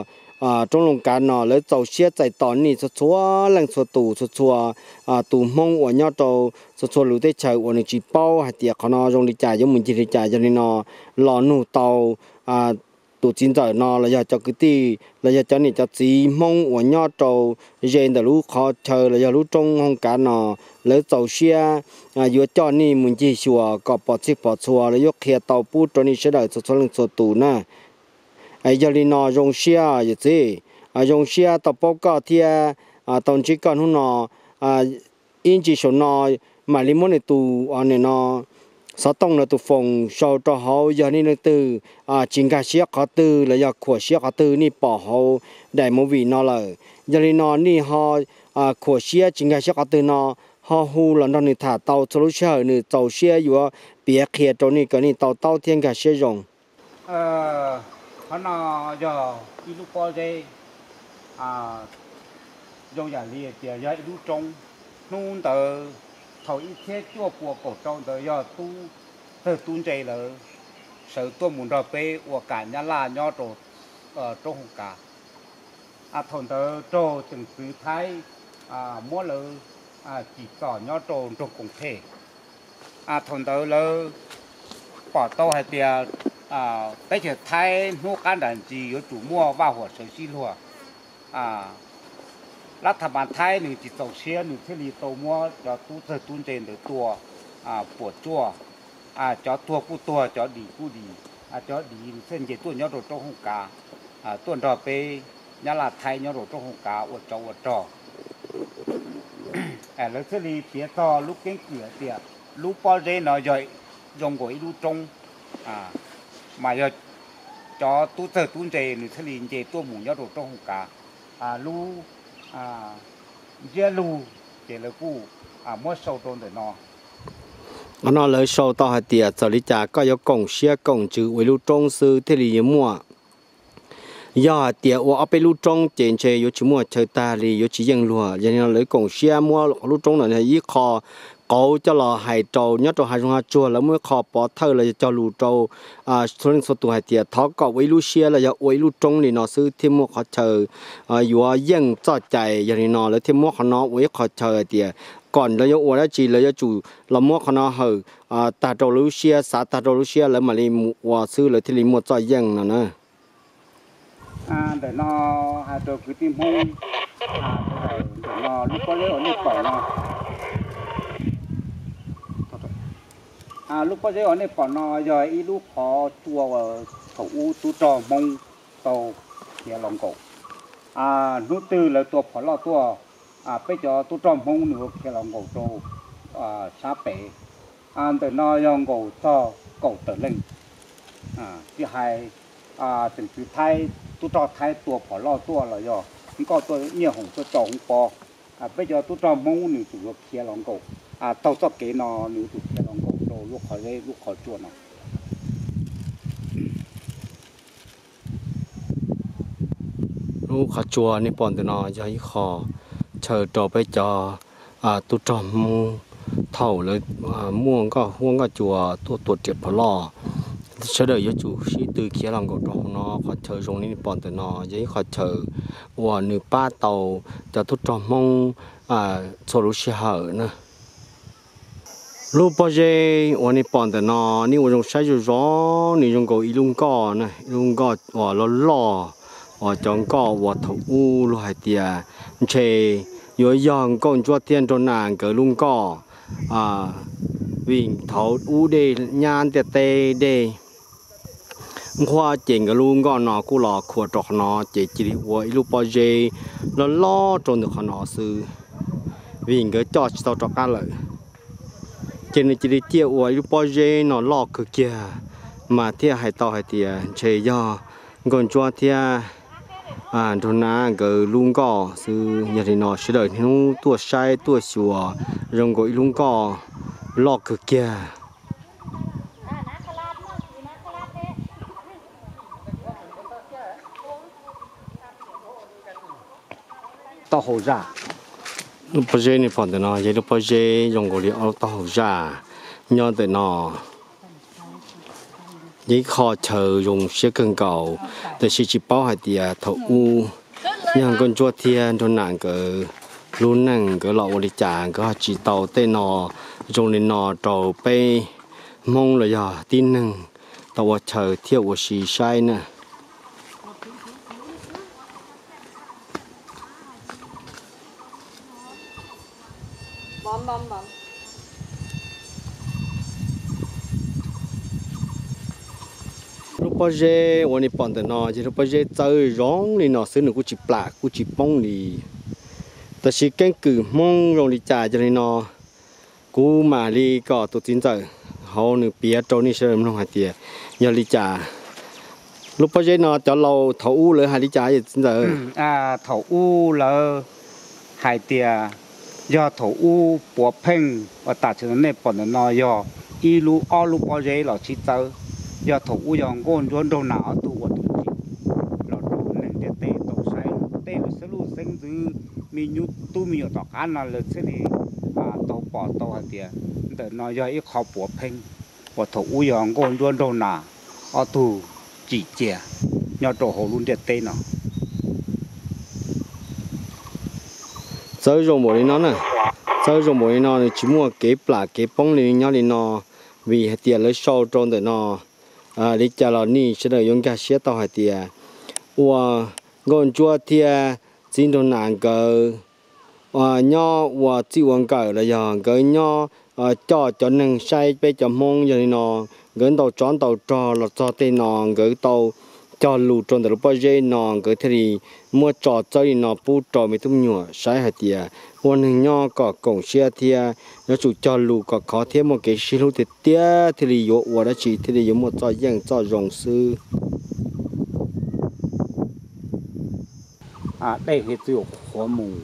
roob Looj Kav no lawv txaus siab txais tos nej txhua txhua leej txhua tus, txhua txhua tus Hmoob uas nyob rau txhua txhua lub teb chaws uas nws tsis paub hais tias qhov no zoo li cas yuav mus ncig li cas. Yog li no los nug tau tus txiv ntxawm no los yog cov kwv tij los yog cov niam cov txiv Hmoob uas nyob rau ze ntawm lub qhov chaw los yog lub roob Hooj Kav no, lawv txaus siab yuav coj nej mus ncig xyuas kom pom txhij pom txhua, lawv yuav qhia tau pub rau nej sawv daws txhua txhua leej txhua tus na. Yog li no zoo siab yawm txiv, zoo siab tau paub koj thiab tau ntsib koj hnub no. Ib ntsis saum no mam li muab nws tus, nws no, xov tooj no tus foos sau rau hauv, yog nej leej twg tsis nkag siab qhov twg los yog khuam siab qhov twg nej pom hauv daim movie no lawm, yog li no nej ho khuam siab tsis nkag siab qhov twg no, ho hu los nrog nws tham tau txhua lub sij hawm, nws txaus siab yuav piav qhia rau nej kom nej tau taub thiab nkag siab zoo. Qhov no yog ib lub pob zeb zoo yam li tias yog ib lub roob. Hnub ntawd thaum ib txhiab cuaj puas kaum rau ntawd yog tub txawg tub ntse lawv sawv tuaj mus nrog peb ua kam Nyab Laj nyob rau roob Hooj Kav. Thaum ntawd raug tseem txwv Thaib muab lawv cim txom nyob rau nroog Koom Thej. Thaum ntawd lawv pom tau hais tias teb chaws Thaib hnub qab nram ntsis yuav tsum muaj vaj huam sawv sib luag. Lab Thas Mas Thaib nws tsis txaus siab, nws thiaj li tau muab cov tub txawg tub ntse ntawd tua puas tsuaj. Cov tuag kuj tuag, cov dim kuj dim, cov dim nws thiaj nce tuaj nyob rau roob Hooj Kav, tuaj nrog peb Nyab Laj Thaib nyob rau roob Hooj Kav ua tsov ua rog. Lawv thiaj li piav txog lub keeb kwm hais tias lub pob zeb no yog zoo nkaus ib lub roob, mas yog cov tub txawg tub ntse nws thiaj li nce tuaj mus nyob rau roob Hooj Kav. Lub ntsiab lus ces lawv kuj muab sau rau ntawm no. Qhov no lawv sau tau hais tias txawm li cas koj yuav koom siab koom ntsws ua ib lub roob xwb thiaj li yuav muaj. Yog hais tias ua ob peb lub roob ces ntshe yuav tsis muaj chaw tag li, yuav tsis yeej luag. Yog li no lawv koom siab muab lub roob no ib qho qauv coj los hais rau nyob rau hav zoov hav tsuag, lawv muaj ib qho pov thawj los yog cog lus rau txhua leej txhua tus hais tias thov kom ua ib lub siab los yog ua ib lub roob li no xwb thiaj muaj qhov chaw yuav yeej txoj cai. Yog li no lawv thiaj muab qhov no ua ib qho chaw hais tias kom lawv yuav ua dab tsi lawv yuav tsum los muab qhov no hawm tag rau lub siab, xav tag rau lub siab lawv mam li mus ua xwb lawv thiaj li muaj txoj yeej no na. Ntawm no hais rau kwv tij Hmoob, ntawm no lub pob zeb uas nej pom no, lub pob zeb uas nej pom no yog ib lub qhov tsua uas thaum ub tub rog Hmoob tau khiav los nkaum. Hnub twg lawv tua phom loj tuaj, peb cov tub rog Hmoob nws ua khiav los nkaum rau sab pem. Ntawm no yog nkaum txog kaum tawm leej, tsis hais tseem txwv Thaib, tub rog Thaib tua phom loj tuaj los yog nkoj tuaj nyiaj hoom tuaj tso hoob pob, peb cov tub rog Hmoob nws tsum yuav khiav los nkaum, taug txoj kev no nws tsum khiav los nkaum rau lub qhov zeb lub qhov tsua no. Lub qhov tsua nej pom ntawm no yog ib qho chaw rau peb cov tub rog Hmoob thaum lawv muaj nkoj huab nkoj cua tuaj tua riam phom loj, sawv daws yuav tsum sib tw khiav los nkaum rau hauv no. Qhov chaw zoo li nej pom ntawm no yog ib qho chaw uas nws pab tau cov tub rog Hmoob txhua lub sij hawm na. Lub pob zeb uas nej pom ntawm no, nej ua zoo saib zoo zoo, nws zoo nkaus ib lub nkoj na, ib lub nkoj uas loj loj, uas cov nkoj uas thaum ub luag hais tias ntshe yuav yog Nkauj Ntsuab thiab Nraug Nas nkawd lub nkoj, vim thaum ub dej nyab ntiaj teb dej nqhuab ces nkawd lub nkoj no kuj los khuam rau qhov no ces cia li ua ib lub pob zeb loj loj rau ntawm qhov no xwb, vim nkawd coj tsis tau rov qab lawm. Ces nws cia li ciaj ua ib lub pob zeb no loj kawg kiag, mas thiaj hais tau hais tias ntshe yog Nkauj Ntsuab thiab Nraug Nas nkawd lub nkoj xwb. Yog li no sawv daws niaj hnub tuaj saib tuaj xyuas zoo nkaus ib lub nkoj loj kawg kiag. Taub hau zaj. Lub pob zeb nej pom ntawm no yog lub pob zeb zoo nkaus li ob lub taub hau zaj nyob ntawm no. Yog ib qho chaw zoo siab kawg nkaus, tab sis tsis paub hais tias thaum ub yog Nkauj Ntsuab thiab Nraug Nas nkawd lub neej nkawd los ua li cas nkawd ho tsim tau tej no zoo li no rau peb Hmoob los yog tib neeg tau ua chaw thiab ua si saib na. Lub pob zeb uas nej pom ntawm no yog lub pob zeb txawb zoo li no xwb, nws kuj tsis plam kuj tsis poob li. Tab sis keeb kwm Hmoob zoo li cas yog li no, kuv mam li kom tus txiv ntxawm hauv nws piav rau nej sawv daws mloog hais tias yog li cas. Lub pob zeb no cov laus thaum ub lawv hais li cas txiv ntxawm? Thaum ub lawv hais tias yog thaum ub puav pheej uas tam sim no nej pom ntawm no yog ib lub ob lub pob zeb los sib txawb. Yog thaum ub yog Nkauj Ntsuab Nraug Nas ob tug ua tus tsim los rau neeg ntiaj teb tau saib, tej lub xeeb ntxwv me nyuam tub me nyuam tom qab no lawv thiaj li tau pom tau hais tias ntawm no yog ib qho puav pheej uas thaum ub yog Nkauj Ntsuab Nraug Nas ob tug tsim cia nyob rau hauv lub ntiaj teb no. Txawb zoo npaum li no na, txawb zoo npaum li no nws tsis muaj kev plam kev poob li nyob li no, vim hais tias lawv sau rau ntawm no. Li cas los nej sawv daws yuav nkag siab tau hais tias ua Nkauj Ntsuab thiab Txiv Nraug Nas nkawd nyob ua txij ua nkawm los yog nkawd nyob coj cov neeg saib peb cov Hmoob yog li no, nkawd ntaus tsov ntaus rog los txog tej no nkawd tau cog lus rau ntawm lub pob zeb no nkawd thiaj li muab tso txawb li no pub rau me tub me nyuam saib hais tias ua neeg nyob kom koom siab thiab yuav tsum cog lus kom khov thiab muaj kev sib hlub tiag tiag thiaj li yuav ua dab tsi thiaj li yuav muaj txoj yeej txoj zoo xwb. Dej hiav txwv qhuav mus,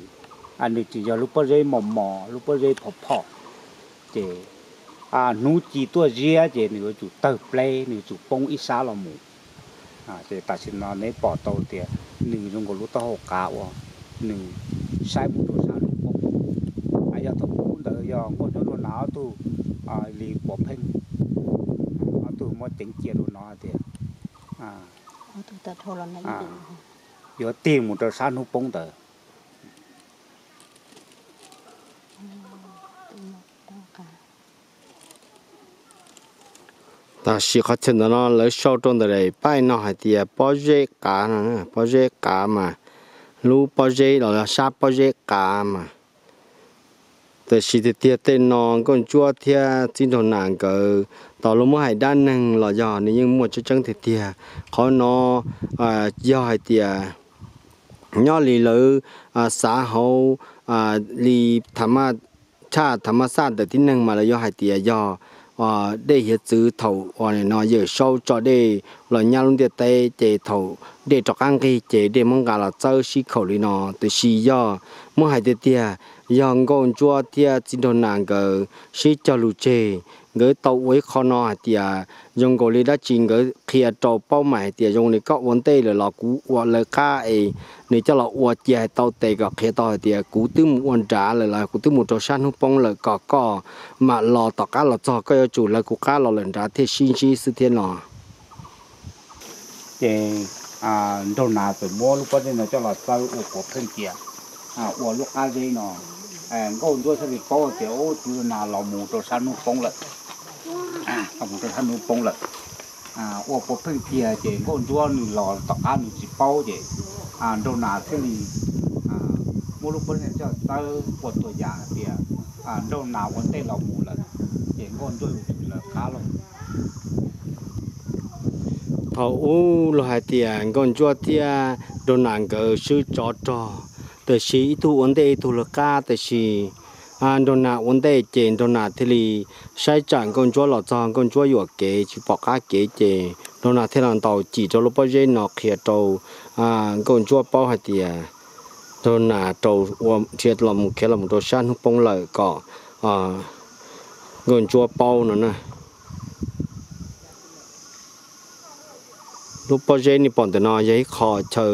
nws tsis yog lub pob zeb mos mos lub pob zeb phom phom, ces hnub ci tuaj ziab ces nws yuav tsum tawg pleb nws yuav tsum poob ib sab los mus. Ces tam sim no neb pom tau tias nws zoo nkaus lub taub hau qav uas nws saib mus rau sab hnub poob. Yog thaum ub ntawd yog Nkauj Ntsuab Nraug Nas ob tug li puav pheej, ob tug muab ceev cia rau no hais tias yuav tig mus rau sab hnub poob ntawd. Tam sim qhov chaw ntawm no lawv sau rau ntawm daim paib no hais tias pob zeb qav no, pob zeb qav mas, lub pob zeb los sab pob zeb qav mas. Tam sim tiag tiag tej no Nkauj Ntsuab thiab Txiv Nraug Nas nkawd tau los muab hais dab neeg los yog nws yeej muaj tseeb tseeb tiag tiag. Qhov no yog hais tias nyob li lawv xav hauv li tham ma, tshaj tham ma xaj ntawm tib neeg mas lawv yuav hais tias yog dej hiav txwv thaum uas no Yawm Saub tso dej los nyab lub ntiaj teb ces thaum dej rov qab nqig ces dej muab nqa los txawb sib khaum li no. Tiam sis yog muab hais tiag tiag yog Nkauj Ntsuab thiab Txiv Nraug Nas nkawd sib cog lus tseg, nkawd tau ua ib qho no hais tias zoo nkaus li dab tsi nkawd qhia rau paub mas hais tias zoo li koj ua ntej lawm los kuv ua lawv qab es nws coj los ua cia hais tau tes kom qhia tau hais tias kuv twb mus ua nrad lawm los kuv twb mus rau sab hnub poob lawm kom koj mam los tom qab los txog koj yuav tsum lawv kuv qab los lawm nrad thiaj sib ntsib xwb thiab no. Ces Nraug Nas txawm muab lub pob zeb no coj los txawb ua puav pheej cia ua lub qab zeb no. Nkauj Ntsuab thiaj li paub tias ub Txiv Nraug Nas los mus rau sab hnub poob lawm, los mus rau sab hnub poob lawm. Ua puav pheej cia ces Nkauj Ntsuab nws los tom qab nws tsis paub ces Nraug Nas thiaj li muab lub pob zeb coj txawb ua tus yam hais tias Nraug Nas ua ntej los mus lawm, ces Nkauj Ntsuab yuav tsum lawv qab los. Thaum ub luag hais tias Nkauj Ntsuab thiab Nraug Nas nkawd swb tsov rog, tab sis ib tug ua ntej ib tug lawv qab, tab sis Nraug Nas ua ntej ces Nraug Nas thiaj li saib tsam Nkauj Ntsuab los txog Nkauj Ntsuab yuam kev tsis pom qab kev ces Nraug Nas thiaj los ntaus cim rau lub pob zeb no qhia rau Nkauj Ntsuab paub hais tias Nraug Nas rau ua nrhiav los mus khiav los mus rau sab hnub poob lawm kom Nkauj Ntsuab paub no na. Lub pob zeb nej pom ntawm no yog ib qho chaw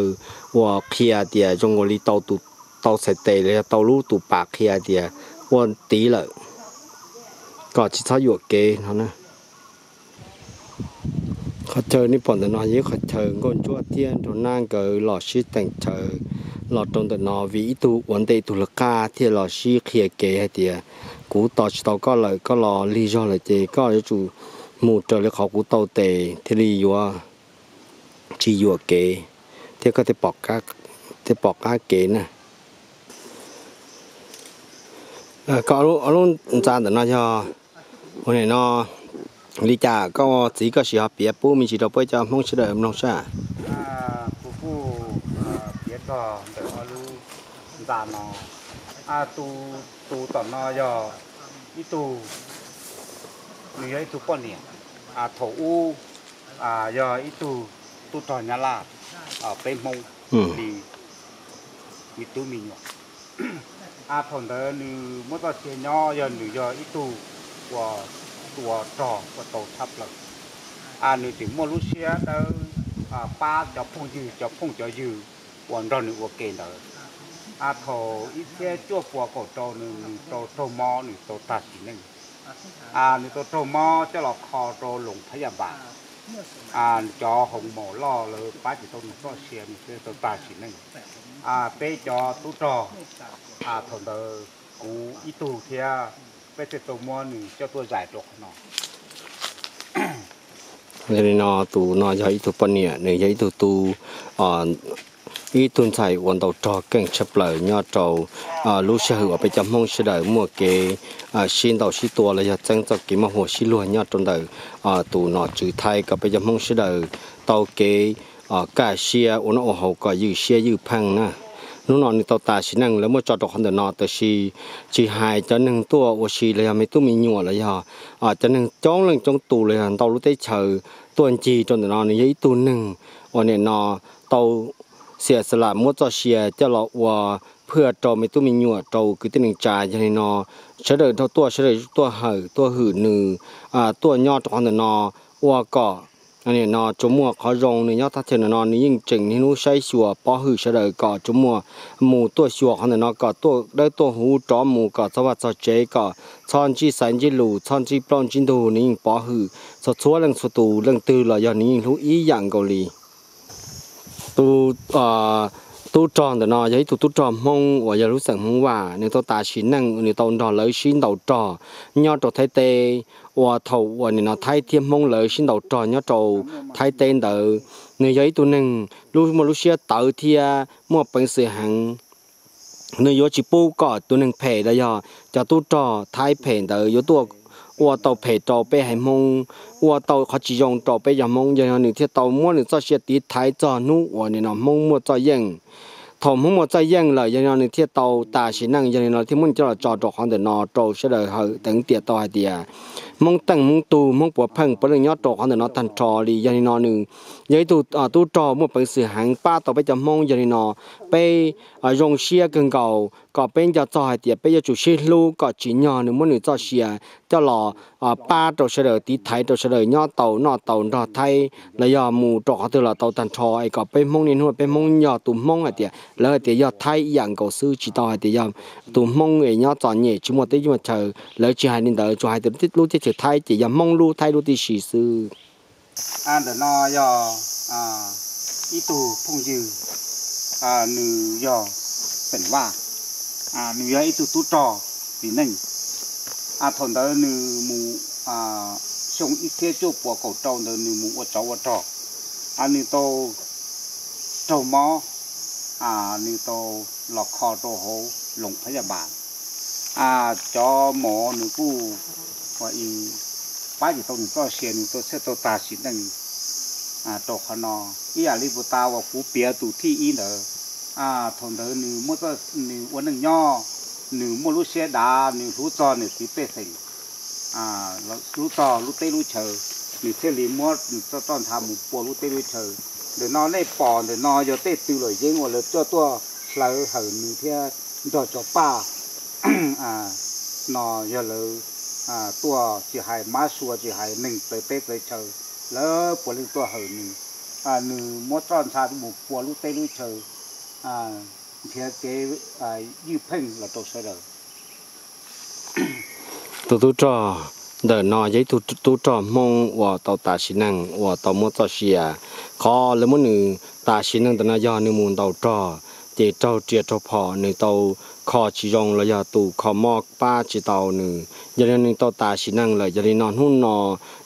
uas qhia tias zoo nkaus li tau tus, tau txhais tes los yog tau lub tus pas qhia tias ua tiv lawm kom tsis txhob yuam kev no na. Qhov chaw nej pom ntawm no yog ib qhov chaw Nkauj Ntsuab thiab Nraug Nas nkawd los sib teem chaw los rau ntawm no vim ib tug ua ntej ib tug lawv qab thiaj los sib qhia kev hais tias kuv tos tsis tau koj lawm, koj los lig zog lawm ces koj yuav tsum mus raws li qhov kuv tau tes thiaj li yuav tsis yuam kev thiab koj thiaj pom qab kev na. Koj lub ntxa ntawm no yog ua nim no li cas, koj txiv koj sim ho piav pub me ntsis rau peb cov Hmoob sawv daws mloog saib. Kuv kuj piav txog ntawm ob lub ntxa no. Tus, tus tom no yog ib tug, nws yog ib tug poj niam, thaum ub yog ib tug tub rog Nyab Laj, peb Hmoob li me tub me nyuam. Thaum ntawd nws muab txoj sia nyob yog nws yog ib tug uas tua rog ua tau tshaj plaws. Nws tseem muaj lub siab dawb pab cov phooj ywg, cov phooj cov ywg uas nrog nws ua ke ntawd. Thaum ib txhiab cuaj puas kaum rau nws, nws tau raug mob, nws tau tag sim neej. Nws tau raug mob coj los kho rau Loos Phab Yaj Npas. Cov hoos maum loj lawv pab tsis tau nws txoj sia, nws thiaj tau tag sim neej. Peb cov tub rog, thaum ntawd kuv ib tug thiab, peb thiaj tau muab nws coj tuaj zais rau qhov no. Yog li no tus no yog ib tug poj niam, nws yog ib tug tu, ib tug ntxhais uas ntaus rog keej tshaj plaws nyob rau lub sij hawm uas peb cov Hmoob sawv daws muaj kev sib ntaus sib tua los yog txeeb txoj kev muaj huam sib luag nyob rau ntawm tus nom tswv Thaib kom peb cov Hmoob sawv daws tau kev kaj siab ua noj ua haus kom ywj siab ywj pheej na. Hnub no nws tau tas sim neej lawv muab tso rau qhov ntawm no, tab sis tsis hais cov neeg tuaj ua si los yog me tub me nyuam los yog cov neeg coob leej coob tus los yog ntau lub teb chaws tuaj ncig rau ntawm no, nws yog ib tug neeg uas nim no tau xiam xav lam muab txoj sia coj los ua phwaj rau me tub me nyuam rau kwv tij neej tsa. Yog li no sawv daws tuaj, sawv daws tuaj hawm tuaj hwm nws tuaj nyob rau qhov ntawm no ua kom nim no tsuas muaj qhov zoo. Nws nyob thaj chaw ntawm no nws yeej tseem niaj hnub saib xyuas pov hwm sawv daws kom tsuas muaj mus tuaj xyuas qhov ntawm no kom tuaj dawb tuaj huv rov mus kom txog vaj txog tsev kom txhob ntsib xaiv ntsib lus, txhob ntsib plaub ntsib ntug. Nws yeej pov hwm txhua txhua leej txhua tus, leej twg los yog nws yeej hlub ib yam nkaus li. Tus tub rog ntawm no yog ib tug tub rog Hmoob uas yog lub xeem Hmoob Vaj, nws tau tas sim neej, nws tau nrog lawv sib ntaus rog nyob rau Thaib teb, uas thaum uas nim no Thaib thiab Hmoob lawv sib ntaus rog nyob rau Thaib teb ntawd. Nws yog ib tug neeg muaj lub siab tawv thiab muaj peev xwm heev. Nws yuav tsis pub kom tus neeg phem los yog cov tub rog Thaib phem ntawd yuav tuaj ua tau phem rau peb haiv Hmoob, ua tau qhov tsis zoo rau peb cov Hmoob. Yog li no nws thiaj tau muab nws txoj sia tiv thaiv txog hnub uas nim no Hmoob muaj txoj yeej. Thaum Hmoob muaj txoj yeej lawm, yog li no nws thiaj tau tas sim neej. Yog li no thiaj muab nws coj los tso rau qhov ntawm no rau sawv daws hawm teev tiam tau hais tias Hmoob teej Hmoob tug, Hmoob puav pheej puav leej nyob rau qhov ntawm no tag nrho li. Yog li no nws yog ib tug tub rog muaj peev xwm heev pab tau peb cov Hmoob. Yog li no peb zoo siab kawg nkaus kom peb nco txog hais tias peb yuav tsum sib hlub kom tsim nyog nws muab nws txoj sia coj los pab rau sawv daws, tiv thaiv rau sawv daws nyob tau noj tau nrog Thaib los yog mus rau qhov twg los tau tag nrho, es kom peb Hmoob niaj hnub peb Hmoob yog tus Hmoob hais tias lawv hais tias yog Thaib ib yam nkaus xwb, tsis tau hais tias yog tus Hmoob es nyob txom nyem tsis muaj teb muaj chaw. Lawv tsis hais li ntawd, tsuas hais tias lub teb chaws Thaib ces yog Hmoob lub, Thaib lub tib si xwb. Ntawm no yog ib tug phooj ywg, nws yog xeem Vaj, nws yog ib tug tub rog txiv neej. Thaum ntawd nws mus, xyoo ib txhiab cuaj puas kaum rau ntawd nws mus ua tsov ua rog, nws tau raug mob, nws tau los kho rau hauv Loos Phab Yaj Npas. Cov mov nws kuj pab tsis tau nws txoj sia, nws tau thiaj tau tas sim neej rau qhov no. Ib yam li puas tas uas kuv piav tus thib ib ntawd, thaum ntawd nws muaj, nws ua neej nyob, nws muaj lub siab dav, nws hlub txog nws txiv pej xeem, hlub txog lub teb lub chaw, nws thiaj li muab nws txoj roj ntha mus pua lub teb lub chaw. Ntawm no nej pom ntawm no yog tej tw luam yeeb uas lawv coj tuaj hlawv hawm nws thiab nrog cov paj no yog lawv tuaj tsis hais mab sua tsis hais neeg txawv teb txawv chaw, lawv puav leej tuaj hawm nws. Nws muab roj ntsha mus pua lub teb lub chaw, nrhiav kev ywj pheej los rau sawv daws. Tus tub rog ntawm no yog ib tug tub rog Hmoob uas tau tas sim neej uas tau muab txoj sia. Qhov lawv muab nws tas sim neej ntawm no yog nws mus ntaus rog, ces raug riam raug phom nws tau kho tsis zoo los yog tus kho mob pab tsis tau nws, yog li no nws tau tas sim neej lawm. Yog li no hnub no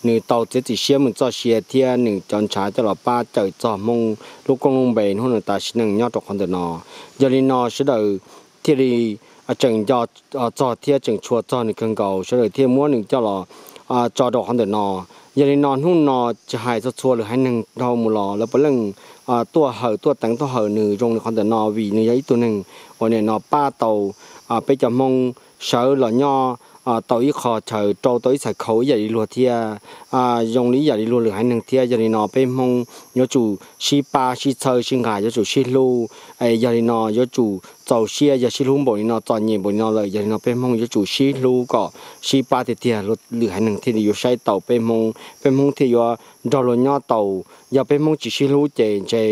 nws tau txiav txim siab mus txoj sia thiab nws cov ntshav coj los pab cawm txog Hmoob lub koob lub npe, hnub no tas sim neej nyob rau qhov ntawm no. Yog li no sawv daws thiaj li tseem nco txog thiab tseem tshua txog nws kawg nkaus, sawv daws thiaj muab nws coj los tso rau qhov ntawm no. Yog li no hnub no tsis hais txog txhua lwm haiv neeg dhau mus los lawv puav leej tuaj hawm tuaj teev tuaj hawm nws zoo li qhov ntawm no vim nws yog ib tug neeg uas nim no pab tau peb cov Hmoob sawv los nyob tau ib qho chaw, rau tau ib txhais khau ib yam li luag thiab, zoo li ib yam li luag lwm haiv neeg thiab. Yog li no peb Hmoob yuav tsum sib pab sib txhawb sib nqa, yuav tsum sib hlub. Yog li no yuav tsum txaus siab, yog sib hlub npaum li no, txom nyem npaum li no lawm, yog li no peb Hmoob yuav tsum sib hlub kom sib pab tiag tiag, lwm haiv neeg thiaj li yuav saib taus peb Hmoob, peb Hmoob thiaj yuav nrog luag nyob tau. Yog peb Hmoob tsis sib hlub ces ntshe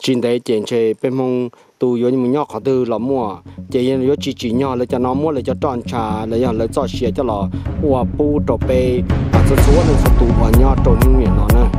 tsis ntev ces ntshe peb Hmoob tus yuav mus nyob qhov twg los muaj, ces yuav tsis tsim nyog lawv cov no muab lawv cov roj ntsha los yog lawv txoj sia coj los ua pub rau peb txhua txhua leej txhua tus uas nyob rau hnub niam no na.